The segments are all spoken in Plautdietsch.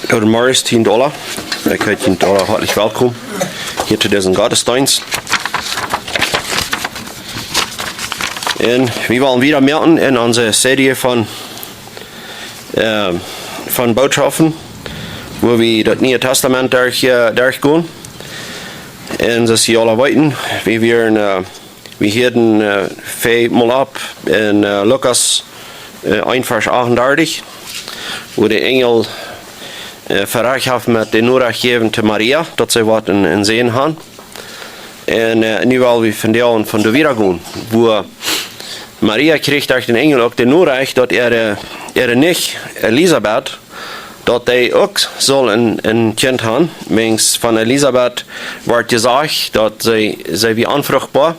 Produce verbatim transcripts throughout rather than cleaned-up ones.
Goodemorjes, tien Dolla. Ekj heet tien Dolla, hoatlich welkom hia to disen Gottesdeenst. Un wie wellen wieda moaken en onse Serie von, äh, von Bootschoften, wua wie daut Niee Tastament derch, äh, derchgonen. Un soo aus jie aula weeten, wie wieren, äh, wie hieden, äh, väl mol opp en, äh, Lukas, äh, eent Varsch achtundartich, wua de Enjel, äh, Varajcht haft met de Norecht jejäft to Maria, daut see woat een, een Sän han. Un, äh, nu well wie vondoag von doa wieda gonen, wua Maria kjrieech derch dän Enjel uk de Norecht, daut äare, äare Nicht Elisabet, daut dee uk sull een, een Kjint han. Wäajens von Elisabet woat jesajcht, daut see, see wia onfruchtboa.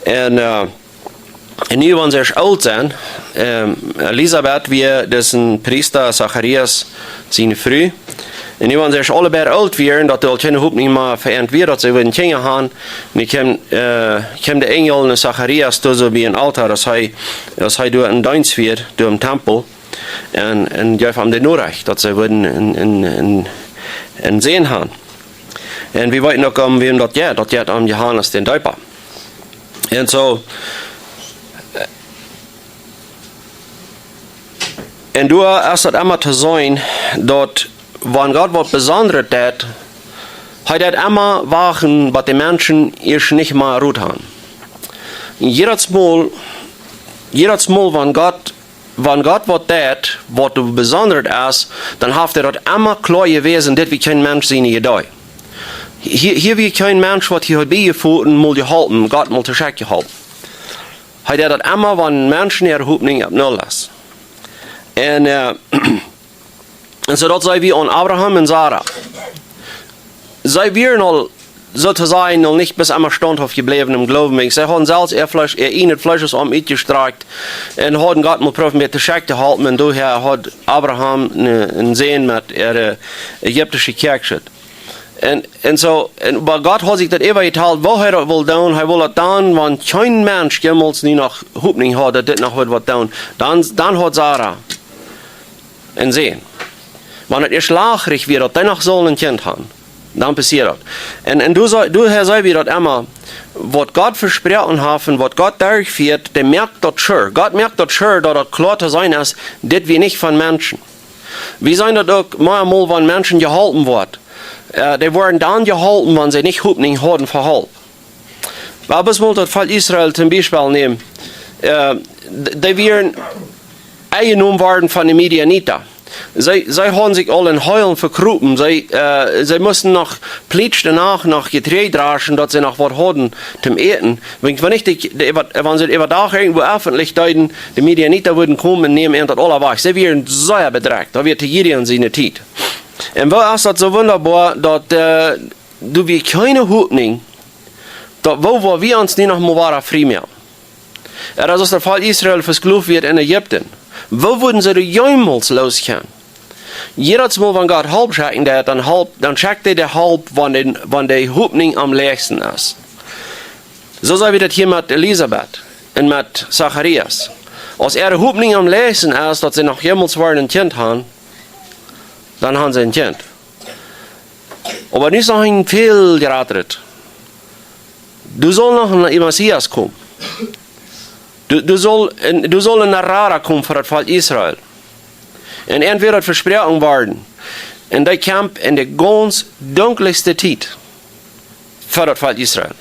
Un, äh, un nu, wan see ieescht oolt sent, ähm, Elisabet wia disen Priesta Zacharias siene Fru. Un nu, wan see ieescht aule beid oolt wieren, daut doa aul kjeene Hopninj mea fa an wia, daut see wudden Kjinja han, nu kjeem, äh, kjeem de Enjel no Zacharias too, soo bie een Altoa, aus hee, aus hee doa em Deenst wia, doa em Tempel, un, un jeef am de Norecht, daut see wudden een, een, een, een Sän han. Un wie weeten uk om wäm daut jeit, daut jeit om Johanes dän Deepa. Un soo, un doa es daut emma to seenen, daut wan Gott waut Besondret deit, hee deit emma wachten, waut de Menschen ieescht nich mea rut han. Jiedet Mol, jiedet Mol, wan Gott, wan Gott waut deit, waut doa besondret es, dan haft hee daut emma kloa jewäsen, dit wia kjeen Mensch siene Iedee. Hia, hia wia kjeen Mensch, waut hia haud biejefoten, mol jeholpen, Gott mol to Schekj jeholpen. Hee deit daut emma, wan Menschen äare Hopninj opp null es. Un, äh, un soo daut see wie aun Abraham un Sara. See wieren aul, soo to sajen, noch nich bat emma staunthauft jebläwen em Gloowen. See hauden selfst äa Fleesch, äa ieejnet Fleesch aus aum utjestrakjt un hauden Gott mol prooft met de Schekj to halpen. Un doahäa haud Abraham een, een Sän met äare ägiptische Kjäakjsche. Un, un soo, un, oba Gott haud sikj daut äwajetalt, woo hee daut wull doonen. Hee wull daut dan, wan kjeen Mensch jemols nu noch Hopninj haud, daut dit noch wudd waut doonen. Dan, dan haud Sara een Sän. Wan et ieescht lachrich wia, daut dee noch sull een Kjint han, dan passieed daut. Un, un doa see-, doahäa seenen wie daut emma, waut Gott vesproaken haft un waut Gott derchfieet, dee moakt daut sure. Gott moakt daut sure, daut daut kloa to seenen es, dit wia nich von Menschen. Wie seenen daut uk mau mol, wan Menschen jeholpen woaren. Äh, dee woaren dan jeholpen, wan see nich Hopninj hauden fa Help. Wan wie mol daut Volkj Israel toom Biespel nämen, äh, d-, dee wieren enjenomen worden von de Midianita. See, see hauden sikj aul en Heulen vekropen. See, äh, see musten noch plietsch doano noch Jeträajd draschen, daut see noch waut hauden toom äten. Wan, wan nich de, de, wan see äwadach irjentwua öffentlich deeden, de Midianita wudden komen un nämen an daut aula wajch. See wieren sea bedrekjt. Daut wia to Gideon siene Tiet. Un woo es daut soo wundaboa, daut, äh, doa wia kjeene Hopninj, daut, woo woa wie ons nu noch mol wada frie moaken? Daut es aus daut Volkj Israel vesklooft wia en Ägipten. Woo wudden see doa jemols loskjennen? Jiedet Mol, wan Gott Help schekjen deit, dan Help, dan schekjt hee de Help, wan de, wan de Hopninj aum läachsten es. Soo seenen wie daut hia met Elisabet un met Zacharias. Aus äare Hopninj aum läachsten es, daut see noch jemols woaren een Kjint han, dan han see een Kjint. Oba nu es noch een väl jratret. Doa saul noch een Messias komen. Doa, doa saul een, doa saul een Rada komen fa daut Volkj Israel. Un an woat daut vesproaken worden. Un dee kjemt en de gaunz dunkelste Tiet fa daut Volkj Israel.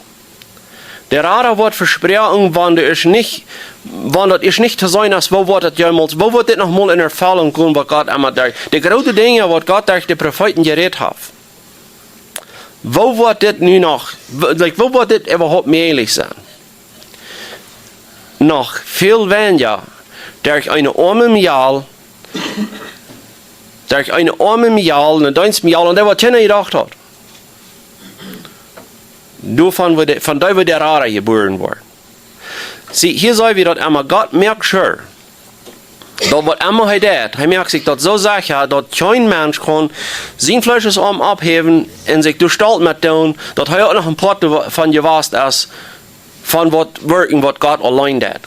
De Rada woat vesproaken, wan doa ieescht nich, wan daut ieescht nich to seenen es, woo woat daut jemols, woo woat dit noch mol en Erfellunk komen, waut Gott emma derch, de groote Dinja, waut Gott derch de Profeeten jerät haft. Woo woat dit nu noch, w-, like, woo woat dit äwahaupt mäajlich sennen? Noch väl weinja derch eene oame Mejal, derch eene oame Mejal, eene Deenstmejal, aun dee waut kjeena jedocht haud. Doavon woat de, von dee woat de Rada jebuaren woaren. See, hia seenen wie daut emma, Gott moakt sure, daut waut emma hee deit, hee moakt sikj daut soo secha, daut kjeen Mensch kaun sien Fleesch oppheewen un sikj doa stolt met doonen, daut hee uk noch een Poat doavon jewast es, von waut Werkjen, waut Gott auleen deit.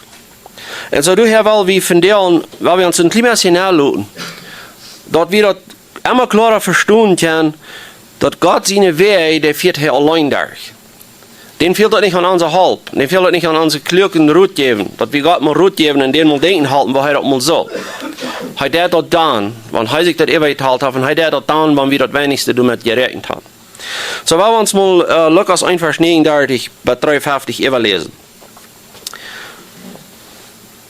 Un soo doa well wie vondoag, well wie ons een kjlien bät nodenkjen, daut wie daut emma kloara vestonen kjennen, daut Gott siene Wäaj, dee fieet hee auleen derch. Dän fält daut nich aun onse Help, dän fält daut nich aun onse kluaken Rot jäwen, daut wie Gott mol Rot jäwen un dän mol denkjen halpen, woo hee daut mol sull. Hee deit daut dan, wan hee sikj daut äwajetalt haft, un hee deit daut dan, wan wie daut weinichste doamet jeräakjent haben. Soo, wie ons mol, äh, Lukas eent Varsch negenundartich bat dreeunfeftich äwaläsen.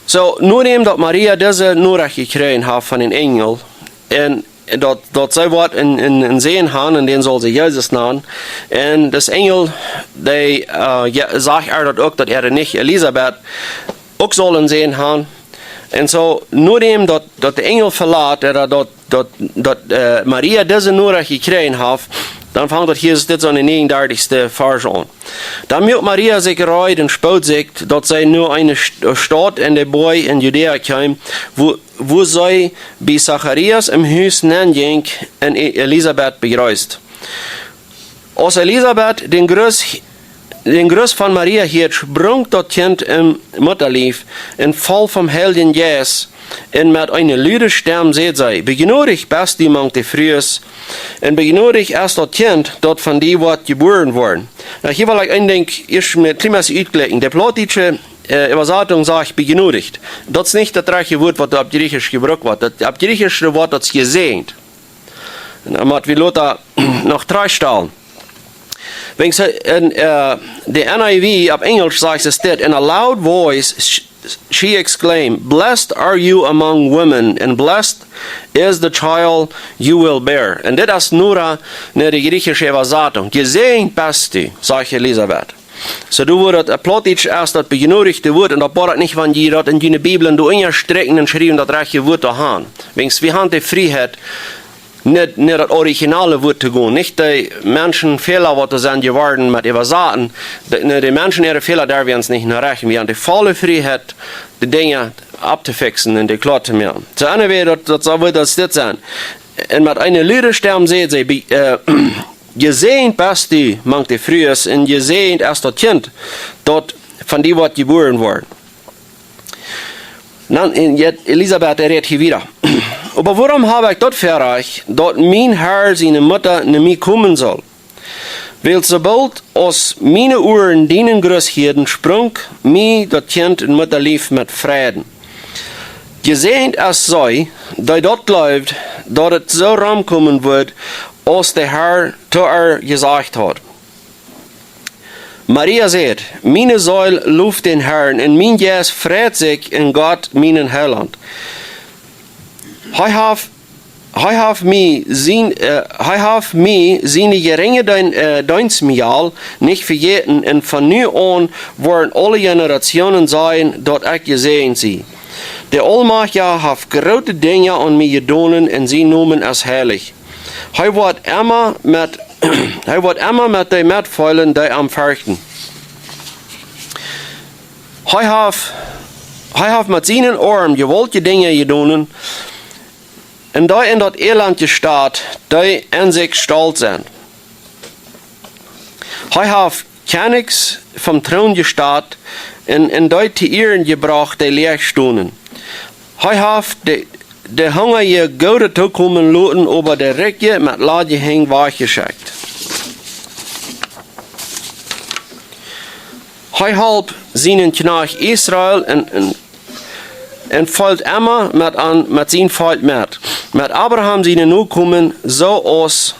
Soo, nodäm daut Maria dise Norecht jekjräajen haft von dän Enjel, un daut, daut see woat een, een, een Sän haben, un dän saul see Jesus nanen. Un dis Enjel, dee, äh, jo, sajcht äa daut uk, daut äa Nicht Elisabet uk saul een Sän haben. Un soo, nodäm daut, daut de Enjel velat, äh, daut, daut, daut, äh, Maria dise Norecht jekjräajen haft, dan fangt daut Jesus dit soo en dän negenundartichsten Varsch aun. Dan muak Maria sikj reed un spood sikj, daut see no eene St-, Staut en de Boaj en Judäa kjeem, wua, wua see bie Zacharias em Hus nenjinkj un E-, Elisabet bejreest. Aus Elisabet dän Gruss, dän Gruss von Maria hieed, sprunk daut Kjint em Muttalief un voll vom Heiljen Jeist, un met eene lude Stemm säd see: "Bejnodicht best du mank de Frues, un bejnodicht es daut Kjint, daut von die woat jebuaren woaren." Nu, hia well ekj een Dinkj ieescht met kjlien bät utkjlieekjen. De plautdietsche, äh, Äwasatunk sajcht bejnodicht. Daut es nich daut rajchte Wuat, waut opp Jriechisch jebrukt woat. Daut, opp Jriechisch woat daut jesäajent. Un dan mott wie lota noch trigjstalen. Wan see en, äh, de N I V opp Enjlisch sajcht et dit: "In a loud voice sh-, she exclaimed, 'Blessed are you among women, and blessed is the child you will bear.'" Un dit es nua no de jriechische Äwasatunk. "Jesäajent best du", sajcht Elisabet. Soo, du woascht daut, äh, Plautdietsch es daut bejnodichte Wuat, un daut bediet nich, wan jie daut en june Bibeln doa unjastrikjen un schriewen daut rajchte Wuat doa han. Wiels wie han de Frieheit, nich, nich daut originale Wuat to gonen, nich de Menschen Fäla, waut doa sent jeworden met äwasaten, de, nä, de Menschen äare Fäla, doa wie ons nich no rajchten. Wie han de volle Frieheit, de Dinja auftofiksen un de kloa to moaken. Soo, anyway, daut, daut saul woll daut dit sennen. Un met eene lude Stemm säd see, be-, äh, "Jesäajent best du mank de Frues, un jesäajent es daut Kjint, daut von die woat jebuaren woaren." Dan, un jet Elisabet, dee rät hia wada: "Oba wuarom hab ekj daut Verrajcht, daut mien Herr siene Mutta no mie komen saul? Wiels soo boolt aus miene Uaren dienen Gruss hieeden, sprunk mie daut Kjint em Muttalief met Freiden. Jesäajent es see, dee daut jleeft, daut et soo romkomen woat, aus de Herr to äa jesajcht haud." Maria säd: "Miene Seel loft dän Herrn, un mien Jeist freit sikj en Gott, mienen Heilaunt. Hee haft, hee haft mie sien, äh, hee haft mie siene jeringe Deen-, äh, Deenstmejal nich vejäten, un von nu aun woaren aule Jenerationen sajen, daut ekj jesäajent sie. De Aulmajchtja haft groote Dinja aun mie jedonen, un sien Nomen es heilich. Hee woat emma met, hee woat emma met dee metfeelen, dee am ferchten. Hee haft, hee haft met sienen Oarm jewaultje Dinja jedonen, un dee en daut Elend jestat, dee en sikj stolt sent. Hee haft Kjennichs vom Troon jestat, un, un dee to Ieren jebrocht, dee läach stonen. Hee haft de, de Hungaje Goodet tookomen loten, oba de Rikje met ladje Henj wajchjeschekjt. Hee holp sienen Kjnajcht Israel un, un, un feelt emma met an, met sien Volkj met, met Abraham siene Nokomen, soo aus,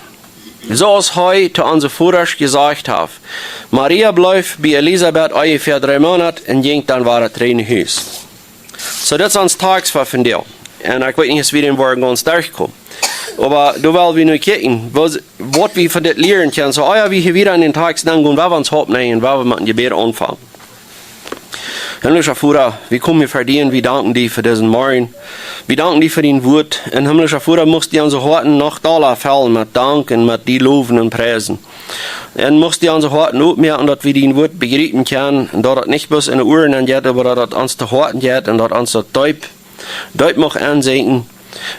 soo aus hee to onse Vodasch jesajcht haft." Maria bleef bie Elisabet onjefäa dree Moonat un jinkj dan wada trigj no Hus. Soo, daut es ons Tekst fa vondoag. Un ekj weet nich, aus wie dän woaren gaunz derchkomen. Oba doa well wie nu kjikjen, waut, waut wie von dit lieren kjennen. Soo, ea wie hia wada en dän Tekst nengonen, well wie ons Haupt nämen, well wie met een Jebäd aunfangen. Himmlischa Voda, wie komen hia ver die, wie danken die fa disen Morjen. Wie danken die fa dien Wuat. Un himmlischa Voda, muchst du onse Hoaten noch dolla fellen met Dank un met die lowen un priesen. Un muchst du onse Hoaten opmoaken, daut wie dien Wuat bejriepen kjennen, un daut et nich bloos en de Uaren aunjeit, oba daut et ons to Hoaten jeit un daut ons daut deep, deep mucht ensinkjen.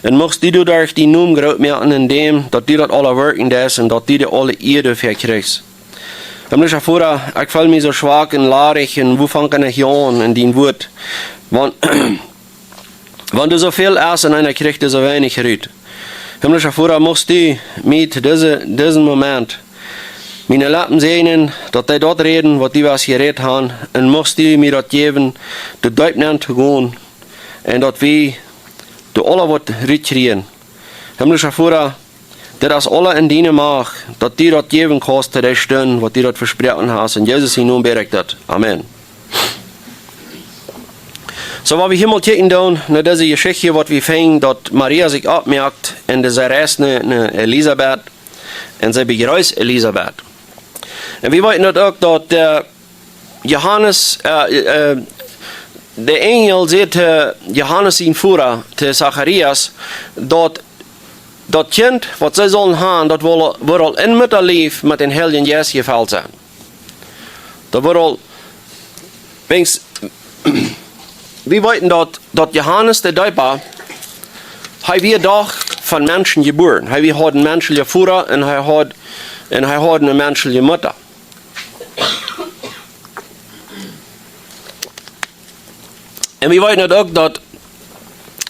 Un muchst du doaderch dienen Nomen groot moaken en däm, daut du daut aula woakjen deist un daut du de aule Ea doafäa kjrichst. Himmlischa Voda, ekj feel mie soo schwak un ladich un woo fang ekj aun en dien Wuat? Wan, wan doa soo väl es un eena kjricht doa soo weinich rut. Himmlischa Voda, muchst du mie to dise, disen Moment miene Leppen säajnen, daut dee daut räden, waut du hast jerät han, un muchst du mie daut jäwen, doa deep nenn to gonen, un daut wie doa aule waut rutkjrieen. Himmlischa Voda, dit es aules en diene Macht, daut du daut jäwen kaust to dee Stund, waut du daut vesproaken hast. En Jesus sienen Nomen bäd ekj daut. Amen. Soo, waut wie hia mol kjikjen doonen, no dise Jeschicht, waut wie finjen, daut Maria sikj oppmoakt un dee reist no, no Elisabet un see bejreesst Elisabet. Un wie weeten daut uk, daut, äh, Johanes, äh, äh, de Enjel säd to Johanes sien Voda, to Zacharias, daut daut Kjint, waut see sullen han, daut woat, woat aul en Muttalief met dän Heiljen Jeist jefelt sennen. Daut woat aul, wiels, wie weeten daut, daut Johanes de Deepa, hee wia doch von Menschen jebuaren. Hee wia, haud een menschelja Voda un hee haud, un hee haud eene menschelje Mutta. Un wie weeten daut uk, daut,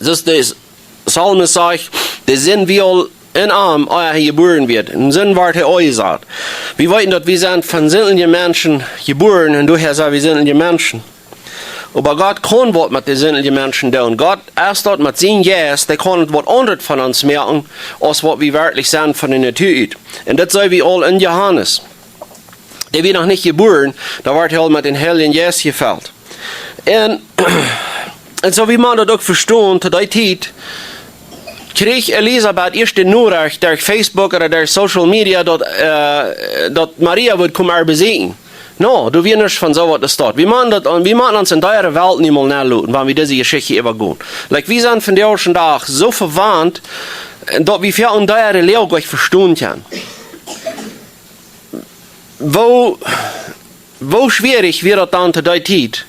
soo aus de Psalmist sajcht, de Sind wia aul en am, ea hee jebuaren wort. En Sind wort hee aunjesat. Wie weeten daut wie sent von sindelje Menschen jebuaren un doahäa sent wie sindelje Menschen. Oba Gott kaun waut met de sindelje Menschen doonen. Gott es daut met sienen Jeist, dee kaun waut aundret von ons moaken, aus waut wie werkjlich sent von de Natua ut. Un daut seenen wie aul en Johanes. Dee wia noch nich jebuaren, doa wort hee aul met dän Heiljen Jeist jefelt. Un, un soo wie maun daut uk vestonen, to dee Tiet kjrieech Elisabet ieescht de Norecht derch Facebook ooda derch Social Media, daut, äh, daut Maria wudd komen äa besieekjen. No, doa wia nuscht von soo waut es daut. Wie motten daut, wie motten ons en dee Welt niemols nenloten, wan wie dise Jeschicht äwagonen. Like, wie sent vondoag dän Dach soo vewandt, daut wie väl en dee Läag nich vestonen kjennen. Woo, woo schwierich wia daut dan to dee Tiet?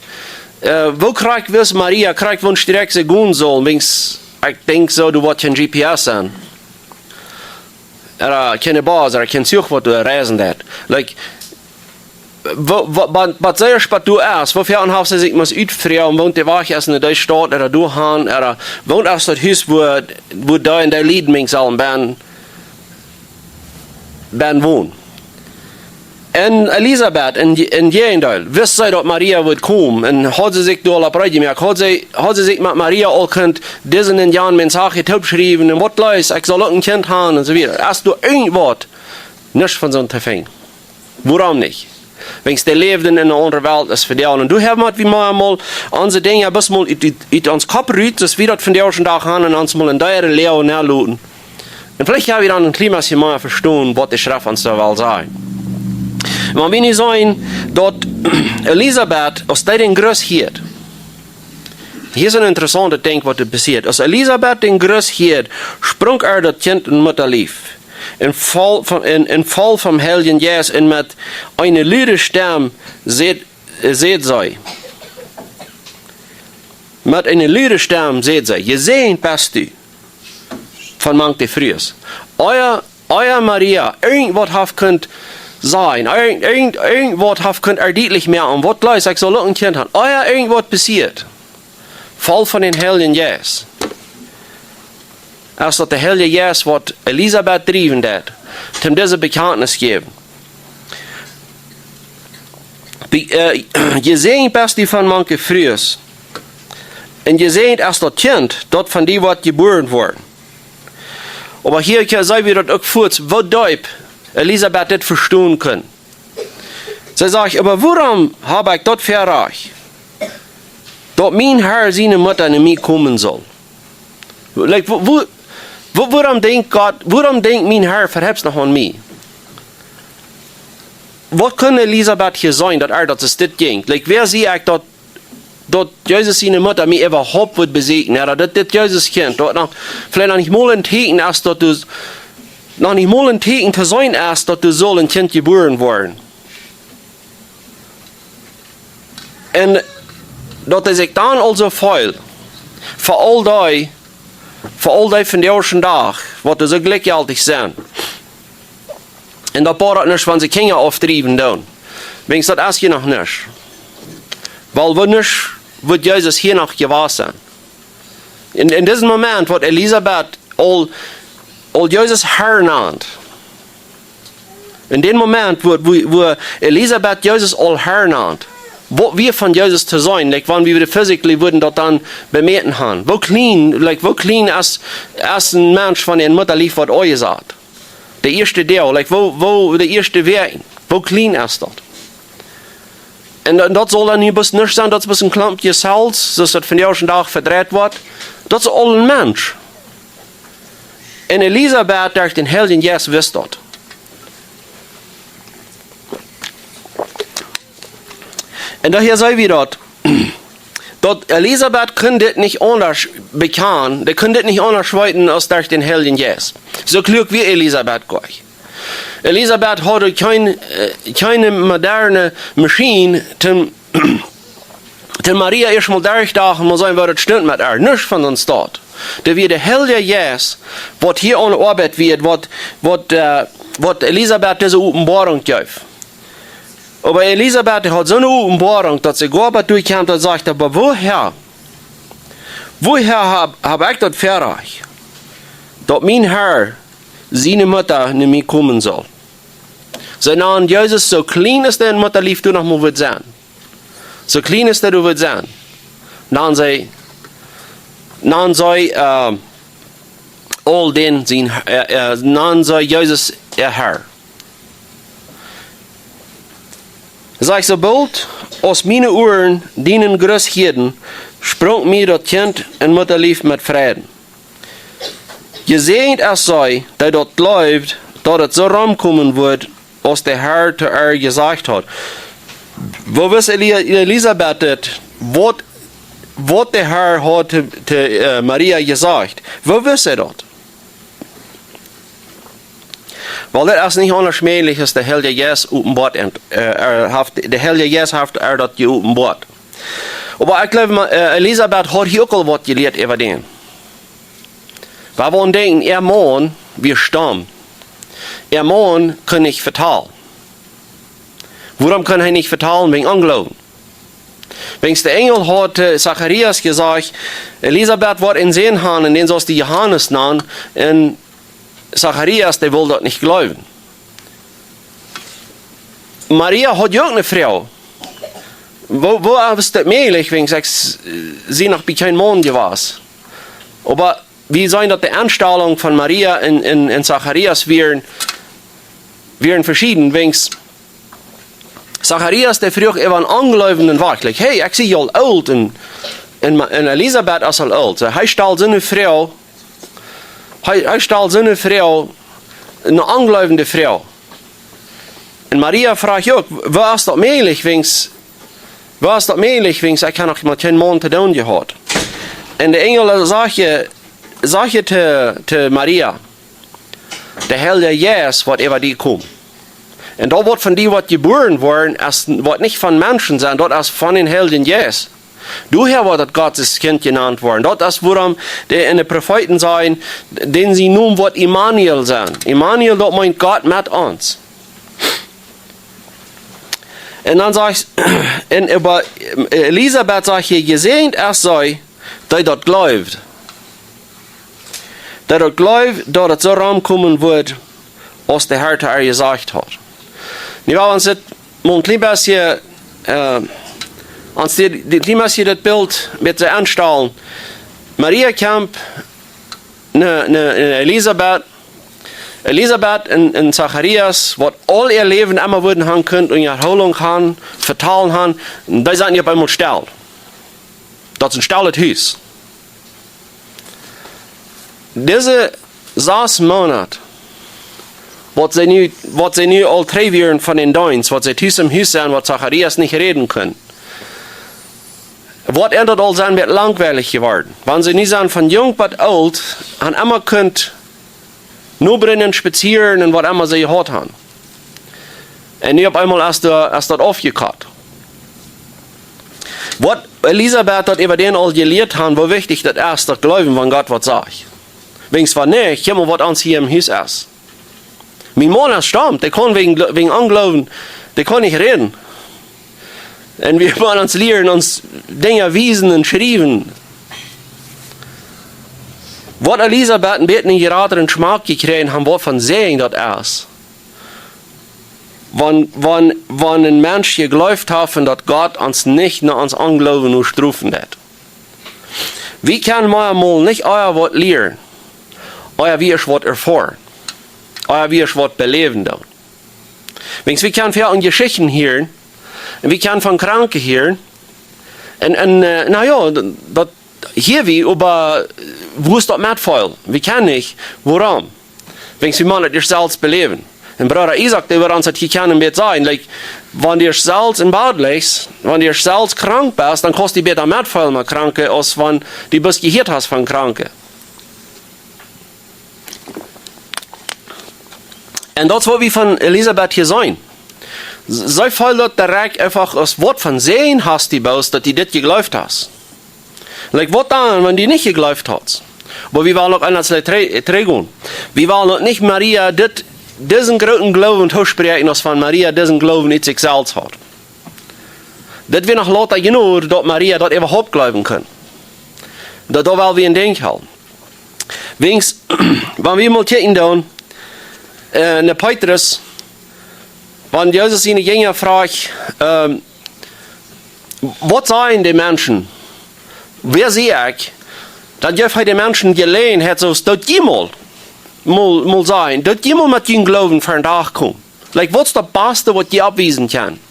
Äh, woo krakjt wist Maria, krakjt woone Strakj see gonen sull? Wiels, ekj denkj soo, doa woat kjeen G P S sennen. Ooda kjeene Bus, ooda kjeen Zuch, waut doa reisen deed. Like, woo, woo, waut, waut sea spät doa es, woo väl haft see sikj must utfroagen, woont de Wajch es no dee Staut, ooda doahan, ooda woont es daut Hus, wua, wua dee un dee Lied sellen bennen, bennen wonen. Un Elisabet, en, en Jäajendeel, wist see daut Maria wudd komen, un haud see sikj doa aul opp reed jemoakt, haud see, haud see sikj met Maria aul kunt dise un jane Message toopschriewen, un waut leet, ekj saul uk een Kjint han, un soo wieda. Es doa irjentwaut, nuscht von soont to finjen. Wuarom nich? Wiels dee läwden en eene aundre Welt aus wie dee. Un doa haben wie mol, mol onse Dinja bloos mol ut, ut, ut ons Kopp rut, soo aus wie daut vondoag dän Dach han, un ons mol en dee Läag nenloten. Un veleicht ha wie dan een kjlien bät mea vestonen, waut de Schreft ons doa well sajen. Oba wie nu seenen, daut Elisabet, aus dee dän Gruss hieed, hia es een interessauntet Dinkj, waut doa passieet. Aus Elisabet dän Gruss hieed, sprunk äa daut Kjint en Muttalief, un foll von, un, un foll vom Heiljen Jeist, un met eene lude Stemm säd, säd see, met eene lude Stemm säd see: "Jesäajent best du von mank de Frues." Ea, ea Maria irjentwaut haft kunt sajen, irjent, irjent, irjentwaut haft kunt erdietlich moaken, waut leet, ekj saul uk een Kjint han, ea irjentwaut passieed, foll von dän Heiljen Jeist, es daut de Heilje Jeist waut Elisabet driewen deed, toom dise Bekjantnis jäwen. Be-, äh, "Jesäajent best du von mank de Frues, un jesäajent es daut Kjint, daut von die woat jebuaren woaren." Oba hia kje-, seenen wie daut uk fuaz, woo deep Elisabet dit vestonen kunn. See sajcht: "Oba wuarom hab ekj daut Rajcht, daut mien Herr siene Mutta no mie komen saul?" Like, woo, woo, woo, wuarom denkjt Gott, wuarom denkjt mien Herr veheps noch aun mie? Waut kunn Elisabet hia seenen, daut äa daut es dit jinkj? Like, wäa sie ekj, daut, daut Jesus siene Mutta mie äwahaupt wudd besieekjen, ooda daut dit Jesus Kjint, daut noch, veleicht noch nich mol een Tieekjen es, daut doa, noch nich mol een Tieekjen to seenen es, daut doa saul een Kjint jebuaren woaren. Un daut hee sikj dan aul soo feelt, fa aul dee, fa aul dee vondoag dän Dach, waut doa soo jlikjjeltich sent. Un daut boat nuscht, wan see Kjinja aufdriewen doonen. Wiels daut es hia noch nich. Wiels woo nich, wudd Jesus hia noch jewast sennen. En, en disen Moment, waut Elisabet aul aul Jesus Herr nant. En dän Moment, wua, wua, wua Elisabet Jesus aul Herr nant, waut wia von Jesus to seenen, like, wan wie de physically wudden daut dan bemäten haben. Woo kjlien, like, woo kjlien es, es een Mensch von een Muttalief, waut aunjesat? De ieeschte Deel, like, woo, woo, de ieeschte Wäakj, woo kjlien es daut? En, en daut saul dan nu bloos nuscht sennen, daut es bloos een Klumpje Zells, soo aus daut vondoag dän Dach vedreit woat. Daut es aul een Mensch. En Elisabet, derch dän Heiljen Jeist, wist daut. En doahäa seenen wie daut, daut Elisabet kunn dit nich aundasch bekjanen, dee kunn dit nich aundasch weeten aus derch dän Heiljen Jeist. Soo kluak wia Elisabet goanich. Elisabet haud kjeen, äh, kjeene moderne Maschien, toom, toom Maria ieescht mol derchdoagen, mol seenen, waut daut stunt met äa. Nuscht von soont. Daut wia de Heilje Jeist, waut hia aun de Oabeit wia, waut, waut, äh, waut Elisabet dise Openboarunk jeef. Oba Elisabet haud soone Openboarunk, daut see goa bat doa kjeem, daut see sajcht: "Oba woohäa, woohäa hab, hab ekj daut Väarajcht, daut mien Herr siene Mutta no mie komen saul?" See nant Jesus, soo kjlien aus dee Muttalief doa noch mol wudd sennen. Soo kjlien aus dee doa wudd sennen. Nant see, nant see, äh, aul dän sien, äh, äh, nant see Jesus äa Herr. Sajcht: "Soo boolt aus miene Uaren dienen Gruss hieeden, sprunk mie daut Kjint em Muttalief met Freiden. Jesäajent es see, dee daut jleeft, daut et soo romkomen woat, aus de Herr to äa jesajcht haud." Woo wist Eli-, Elisabet dit, waut, waut de Herr haud to, to, äh, Maria jesajcht? Woo wist see daut? Wiels daut es nich aundasch mäajlich, aus de Heilje Jeist openboat, un, äh, äa haft, de Heilje Jeist haft äa daut jeopenboat. Oba ekj jleew, ma-, äh, Elisabet haud hia uk aul waut jelieet äwa dän. Wie wudden denkjen, äa Maun wia stom. Äa Maun kunn nich vetalen. Wuarom kunn hee nich vetalen? Wäajen Ongloowen. Wäajen de Enjel haud, äh, Zacharias jesajcht: "Elisabet woat een Sän haben, un dän saust du Johanes nanen." Un Zacharias, dee wull daut nich jleewen. Maria haud je uk eene Froag. Woo, woo es daut mäajlich, wäajen see, see noch bie kjeen Maun wia? Oba wie seenen, daut de Enstalunk von Maria un, un, un Zacharias wieren, wieren veschieden, wäajen Zacharias, dee fruach äwa eenen Ongleewenden werkjlich: "Hey, ekj sie aul oolt un, un, Ma-, un Elisabet es aul oolt." Soo, hee stald soone Froag, hee, hee stald soone Froag, eene ongleewende Froag. Un Maria fruach uk: "Woo es daut mäajlich, wäajen, woo es daut mäajlich, wäajen ekj hab noch met kjeen Maun to doonen jehaut?" Un de Enjel säd, säd to, to Maria: "De Heilje Jeist woat äwa die komen. Un daut, waut von die woat jebuaren woaren, es, woat nich von Menschen sennen, daut es von dän Heiljen Jeist. Doahäa woat daut Gott sien Kjint jenant woaren." Daut es wuarom de, en de Profeeten säden, dän sien Nomen woat Immanuel sennen. Immanuel, daut meent Gott met ons. Un dan sajcht, un äwa Elisabet sajcht hia: "Jesäajent es see, dee daut jleeft. Dee daut jleeft, daut et soo romkomen woat, aus de Herr to äa jesajcht haud." Nu, wie wellen ons dit mol een kjlien bät, äh, ons dit, dit kjlien bät dit Bilt met soo aunstalen. Maria kjemt no, no, no Elisabet. Elisabet un, un Zacharias, waut aul äa Läwen emma wudden haben kunt Unjahoolunk haben, vetalen haben, un dee sent opp eemol stell. Daut es een stellet Hus. Dise sas Moonat, waut see nu, waut see nu aul trigj wieren von dän Deenst, waut see tus em Hus sent, waut Zacharias nich räden kunn, woat an daut aul sennen met langwielich jeworden. Wan see nu sent von junk bat oolt, haben emma kunt no benen spazieren un waut emma see jehaut haben. Un nu opp eemol es daut, es daut aufjekot. Waut Elisabet daut äwa dän aul jelieet haud, woo wichtich daut es, daut jleewen, wan Gott waut sajcht. Wäajen wan nich, kjikj mol, waut ons hia em Hus es. Mien Maun es stom, dee kaun wäajen Glo-, wäajen Ongloowen, dee kaun nich räden. Un wie motten ons lieren, ons Dinja wiesen un schriewen. Woat Elisabet een bät een jratren Schmack jekjräajen haben, waut von Säajen daut es, wan, wan, wan een Mensch jejleeft haft un daut Gott ons nich no ons Ongloowen nu strofen deit? Wie kjennen mau mol nich ea waut lieren, ea wie ieescht waut erfoaren, ea wie ieescht waut beläwen doonen. Wiels wie kjennen väl aun Jeschichten hieren, un wie kjennen von Kranke hieren, un, un, äh, na jo, d-, daut hia wie, oba wua es daut Metfeelen? Wie kjennen nich. Wuarom? Wiels wie motten daut ieescht selfst beläwen. Un Brooda Isaak, dee woat ons daut hia kjennen een bät sajen, like, wan du selfst em Bad lichst, wan du selfst krank best, dan kaust du bäta metfeelen met Kranke, aus wan du bloos jehieet hast von Kranke. Un daut es waut wie von Elisabet hia seenen. S-, see feelt daut direkt eefach aus waut von Säajen hast du bloos, daut du dit jejleeft hast. Like, waut dan, wan du nich jejleeft hast? Oba wie wellen uk eemol trigj-, trigjgonen. Wie wellen uk nich Maria dit, disen grooten Gloowen toospräakjen, aus wan Maria disen Gloowen en sikj selfst haud. Dit wia noch lota jenuach, daut Maria daut äwahaupt jleewen kunn. Daut, daut well wie em Denkj hoolen. Wiels, wan wie mol kjikjen dan, äh, no Petrus, wan Jesus siene Jinja fruach, ähm, waut sajen de Menschen? Wäa sie ekj? Dan jeef hee de Menschen Jeläajenheit, soo aus daut jie mol, mol, mol sajen, daut jie mol met jun Gloowen ver dän Dach komen. Like, waut es daut baste, waut jie oppwiesen kjennen?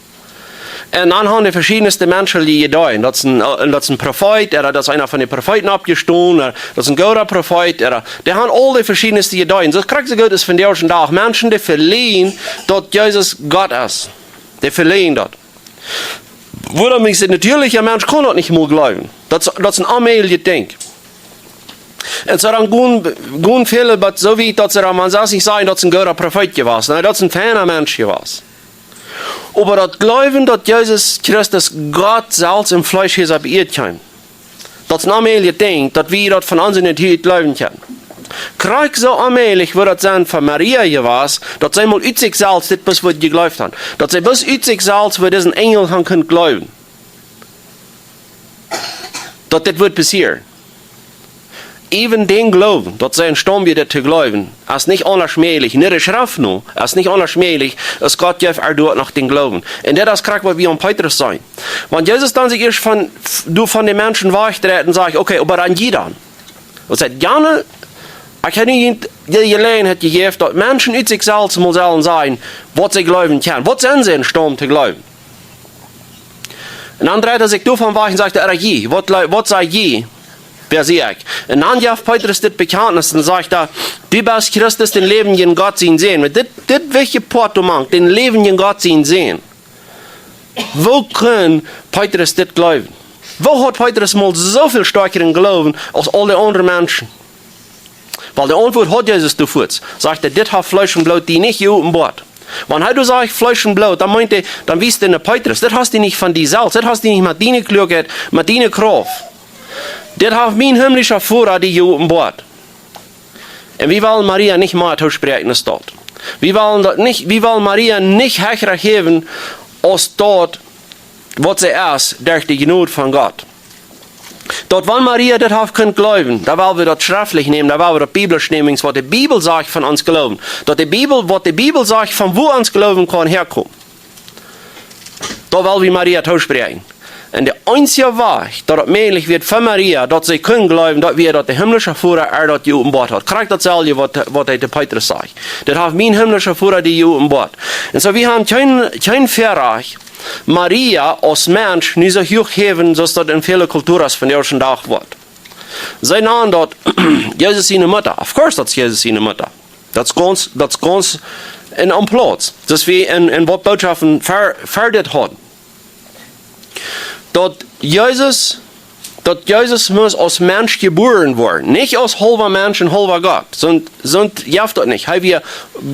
Un dan haben de veschiednste Menschen dee Ideeen. Daut es een, äh, daut es een Profeet, ooda daut es eena von de Profeeten oppjestonen, ooda daut es een gooda Profeet, ooda, dee haben aul de veschiednste Ideeen. Soo krakjt soo goot es vondoag dän Dach. Menschen, dee veleajen, daut Jesus Gott es. Dee veleajen daut. Wuarom es daut? Natieelicha Mensch kaun daut nich mol jleewen. Daut es, daut es een onmäajlichet Dinkj. Un soo dan gonen, gonen väle, oba soo wiet daut see dan mau soo sajen, daut es een gooda Profeet jewast. Nä, daut es een feina Mensch jewast. Oba daut Gloowen, daut Jesus Christus Gott selfst em Fleesch hia opp Ieed kjeem, daut es een onmäajlichet Dinkj, daut wie daut von onse Natua jleewen kjennen. Krakjt soo onmäajlich woat daut sennen fa Maria jewast, daut see mol ut sikj selfst dit bloos wudd jejleeft haben. Daut see bloos ut sikj selfst wudd disen Enjel haben kunt jleewen, daut dit wudd passieren. Äwen dän Gloowen, daut see em Staut wia dit to jleewen, es nich aundasch mäajlich. No de Schreft no, es nich aundasch mäajlich, aus Gott jeef äa doa noch dän Gloowen. Un daut es krakjt waut wie aun Petrus seenen. Wan Jesus dan sikj ieescht von, doa von de Menschen wajchdreit un sajcht: "Okay, oba dan jie dan." Daut sajcht: "Jana, ekj hab junt de Jeläajenheit jejäft, daut Menschen ut sikj selfst mol sellen sajen, waut see jleewen kjennen. Waut sent see em Staut to jleewen?" Un dan dreit hee sikj doavon wajch un sajcht: "Äa jie, waut le-, waut saj jie? Wäa sie ekj?" Un dan jeft Petrus dit Bekjantnis un sajcht hee: "Du best Christus, dän läwendjen Gott sien Sän." Met dit, dit wichtje Poat doa mank, dän läwendjen Gott sien Sän. Woo kunn Petrus dit jleewen? Woo haud Petrus mol soo väl stoakjren Gloowen aus aul de aundre Menschen? Wiels de Auntwuat haud Jesus doa fuaz. Sajcht hee: "Dit haft Fleesch un Bloot die nich jeopenboat." Wan hee doa sajcht Fleesch un Bloot, dan meent hee, dan wiest hee no Petrus. Dit hast du nich von die selfst, dit hast du nich met diene Kluakheit, met diene Krauft. Dit haft mien himlischa Voda die jeopenboat. Un wie wellen Maria nich mea toospräakjen aus daut. Wie wellen daut nich, wie wellen Maria nich hechra häwen aus daut, waut see es, derch de Jnod von Gott. Daut wan Maria dit haft kunt jleewen, dan well wie daut schreftlich nämen, dan well wie daut biblisch nämen, waut de Bibel sajcht von ons Gloowen. Daut de Bibel, waut de Bibel sajcht von wua ons Gloowen kaun häakomen. Daut well wie Maria toospräakjen. Un de eensje Wajch, daut daut mäajlich wia fa Maria, daut see kunn jleewen, daut wia daut de himlischa Voda äa daut jeopenboat haud. Krakjt daut selwje waut, waut hee to Petrus sajcht. "Dit haft mien himlischa Voda die jeopenboat." Un soo, wie haben kjeen, kjeen Väarajcht, Maria aus Mensch nu soo huach häwen, soo aus daut en väle Kulturen vondoag dän Dach woat. See nanen daut Jesus siene Mutta. Of course, daut es Jesus siene Mutta. Daut es gaunz, daut es gaunz en, aum Plauz. Daut es woo en, en waut Bootschoften ver-, ver dit haud. Daut Jesus, daut Jesus must aus Mensch jebuaren woaren. Nich aus haulwa Mensch un haulwa Gott. Soont, soont jeft daut nich. Hee wia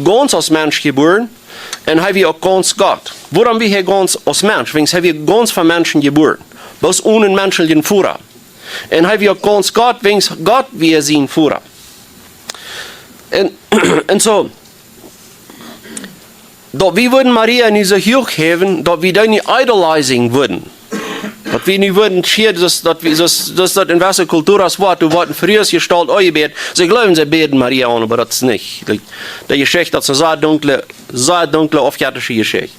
gaunz aus Mensch jebuaren un hee wia uk gaunz Gott. Wuarom wia hee gaunz aus Mensch? Wiels hee wia gaunz von Menschen jebuaren. Bloos onen menschlichen Voda. Un hee wia uk gaunz Gott, wiels Gott wia sien Voda. Un, un soo, daut wie wudden Maria nu soo huach häwen, daut wie dee nu idolizing wudden. Daut Wie nu wudden schieren, daut, daut, wie, daut, daut, daut en wesse Kulturen woat, doa woat een Frues jestalt, oh, jebät. See jleewen, see bäden Maria aun, oba daut es nich. De, de Jeschicht, daut es eene sea dunkle, sea dunkle, aufjettische Jeschicht.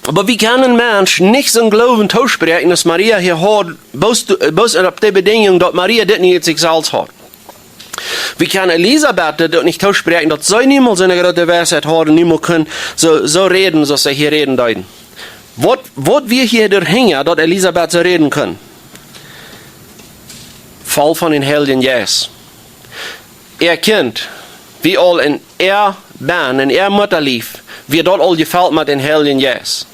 Oba wie kjennen een Mensch nich soon Gloowen toospräakjen, aus Maria hia haud, bloos, bloos opp de Bedingung, daut Maria dit nich en sikj selfst haud. Wie kjennen Elisabet dit uk nich toospräakjen, daut see niemols eene groote Weisheit haud un niemols kunn soo, soo räden, soo aus see hia räden deed. Waut, waut wia hia doahinja, daut Elisabet soo räden kunn? Voll von dän Heiljen Jeist. Äa Kjint, wia aul en äa Benn, en äa Muttalief, wia daut aul jefelt met dän Heiljen Jeist.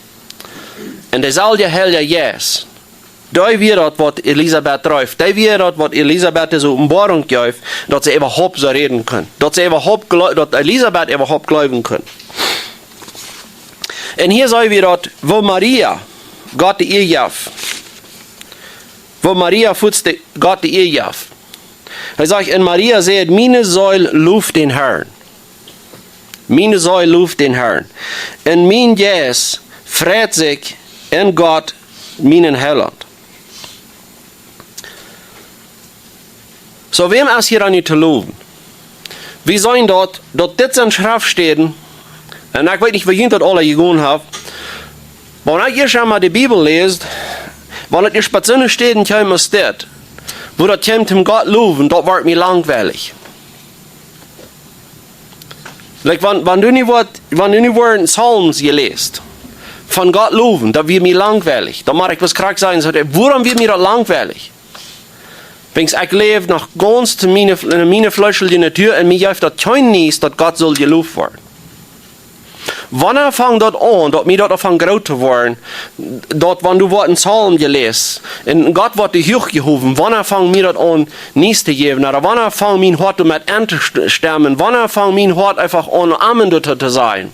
Un deeselwja Heilja Jeist, dee wia daut, waut Elisabet dreef. Dee wia daut, waut Elisabet dise Openboarunk jeef, daut see äwahaupt soo räden kunn. Daut see äwahaupt jle-, daut Elisabet äwahaupt jleewen kunn. Un hia seenen wie daut, woo Maria Gott de Ea jeef. Woo Maria fuaz de, Gott de Ea jeef. Hee sajcht, un Maria säd: Miene Seel loft dän Herrn. Miene Seel loft dän Herrn. Un mien Jeist freit sikj en Gott, mienen Heilaunt. Soo, wäm es hia dan nu to lowen? Wie seenen daut, daut dit sent Schreftstäden, un ekj weet nich, woo junt daut aula jegonen haft, oba wan ekj ieescht emol de Bibel läs, wan ekj ieescht bie soone Städen kjeem aus dit, wua daut kjeem toom Gott lowen, daut woat mie langwielich. Like, wan, wan du nu woascht, wan du nu woascht Psalms jeläst, von Gott lowen, daut woat mie langwielich. Dan mott ekj waut krakjt sajen, soo, wuarom woat mie daut langwielich? Wiels ekj läw noch gaunz to miene, en miene fleeschelje Natua un mie jeft daut kjeen Nies, daut Gott saul jeloft woaren. Wanea fangt daut aun, daut mie daut aunfangt groot to woaren, daut wan du woascht een Psalm jeläst, un Gott woat die huach jehowen, wanea fangt mie daut aun Nies to jäwen, ooda wanea fangt mien Hoat doamet aun to st-, stemmen, wanea fangt mien Hoat eefach aun Amen doatoo to sajen?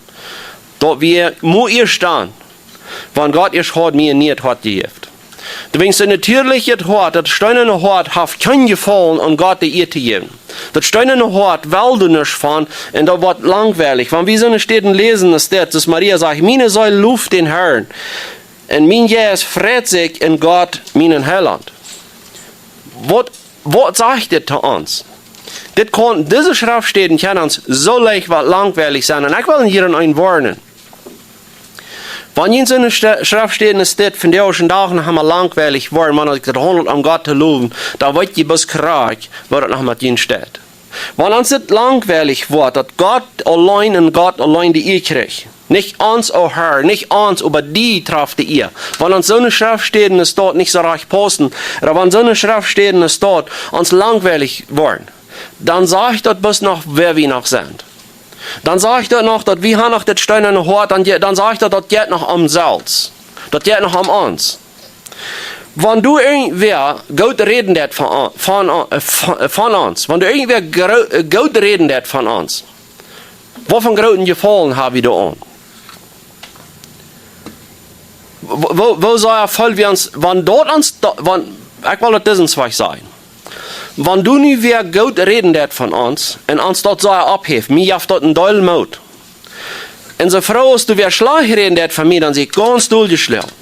Daut woat mau ieescht dan, wan Gott ieescht haud mie een niet Hoat jejäft. Wiels daut natieeliche Hoat, daut steenane Hoat, haft kjeen Jefaulen aun Gott de Ea to jäwen. Daut steenane Hoat well doa nuscht von, un daut woat langwielich. Wan wie soone Städen läsen, dan steit, soo aus Maria sajcht: Miene Seel loft dän Herrn, un mien Jeist freit sikj en Gott, mienen Heilaunt. Waut, waut sajcht dit to ons? Dit kaun, dise Schreftstäden kjennen ons soo leicht waut langwielich sennen. Un ekj well hia een woarnen. Wan jie soone Sch-, Schreftstäden aus dit vondoag dän Dach noch emol langwielich woaren, wan daut haundelt om Gott to lowen, dan weet jie bloos krakjt, woo daut noch met junt steit. Wan ons dit langwielich woat, daut Gott auleen un Gott auleen de Ea kjricht. Nich ons, o Herr, nich ons, oba die traft de Ea. Wan ons soone Schreftstäden aus dit nich soo rajcht paussen, ooda wan soone Schreftstäden aus dit ons langwielich woaren, dan sajcht daut bloos noch, wäa wie noch sent. Dan sajcht daut noch, daut wie haben noch dit steenane Hoat, dan je-, dan sajcht daut, daut jeit noch om selfst. Daut jeit noch om ons. Wan doa irjentwäa goot räden deit von, von, von, von ons, wan doa irjentwäa gro-, goot räden deit von ons, waut fa groote Jefaulen haben wie doa aun? Woo, woo, woo soo väl wie ons, wan daut ons, da-, wan, ekj well daut disen Wajch sajen. Wan doa nu wäa goot räden deit von ons, un ons daut soo oppheeft, mie jeft daut een Deel Moot. Un soo froh aus doa wäa schlajcht räden deit von mie, dan sie ekj gaunz doljeschloagen.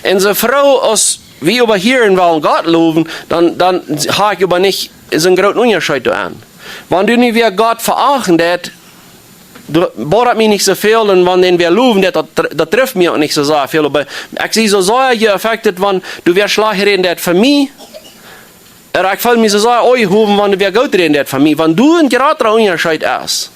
Un soo froh aus wie äwa hieren wellen Gott lowen, dan, dan hab ekj äwa nich soon grooten Unjascheet doaraun. Wan doa nu wäa Gott veachten deit, doa bodat mie nich soo väl, un wan dän wäa lowen deit, daut, daut, daut treft mie uk nich soo sea väl, oba ekj sie soo sea affected, wan doa wäa schlajcht räden deit von mie, un ekj feel mie soo sea aunjehowen, wan doa wäa goot räden deit von mie. Wan doa een jratra Unjascheet es,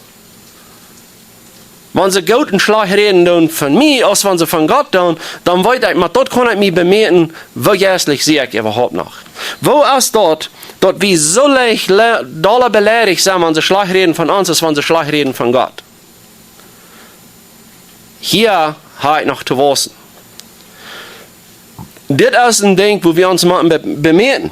wan see goot un schlajcht räden doonen von mie, aus wan see von Gott doonen, dan weet ekj, mau daut kaun ekj mie bemoakjen, woo jeistlich sie ekj äwahaupt noch. Woo es daut, daut wie soo leicht le-, dolla beleidicht sent, wan see schlajcht räden von ons, aus wan see schlajcht räden von Gott? Hia hab ekj noch to wausen. Dit es een Dinkj, wua wie ons motten be-, bemoakjen.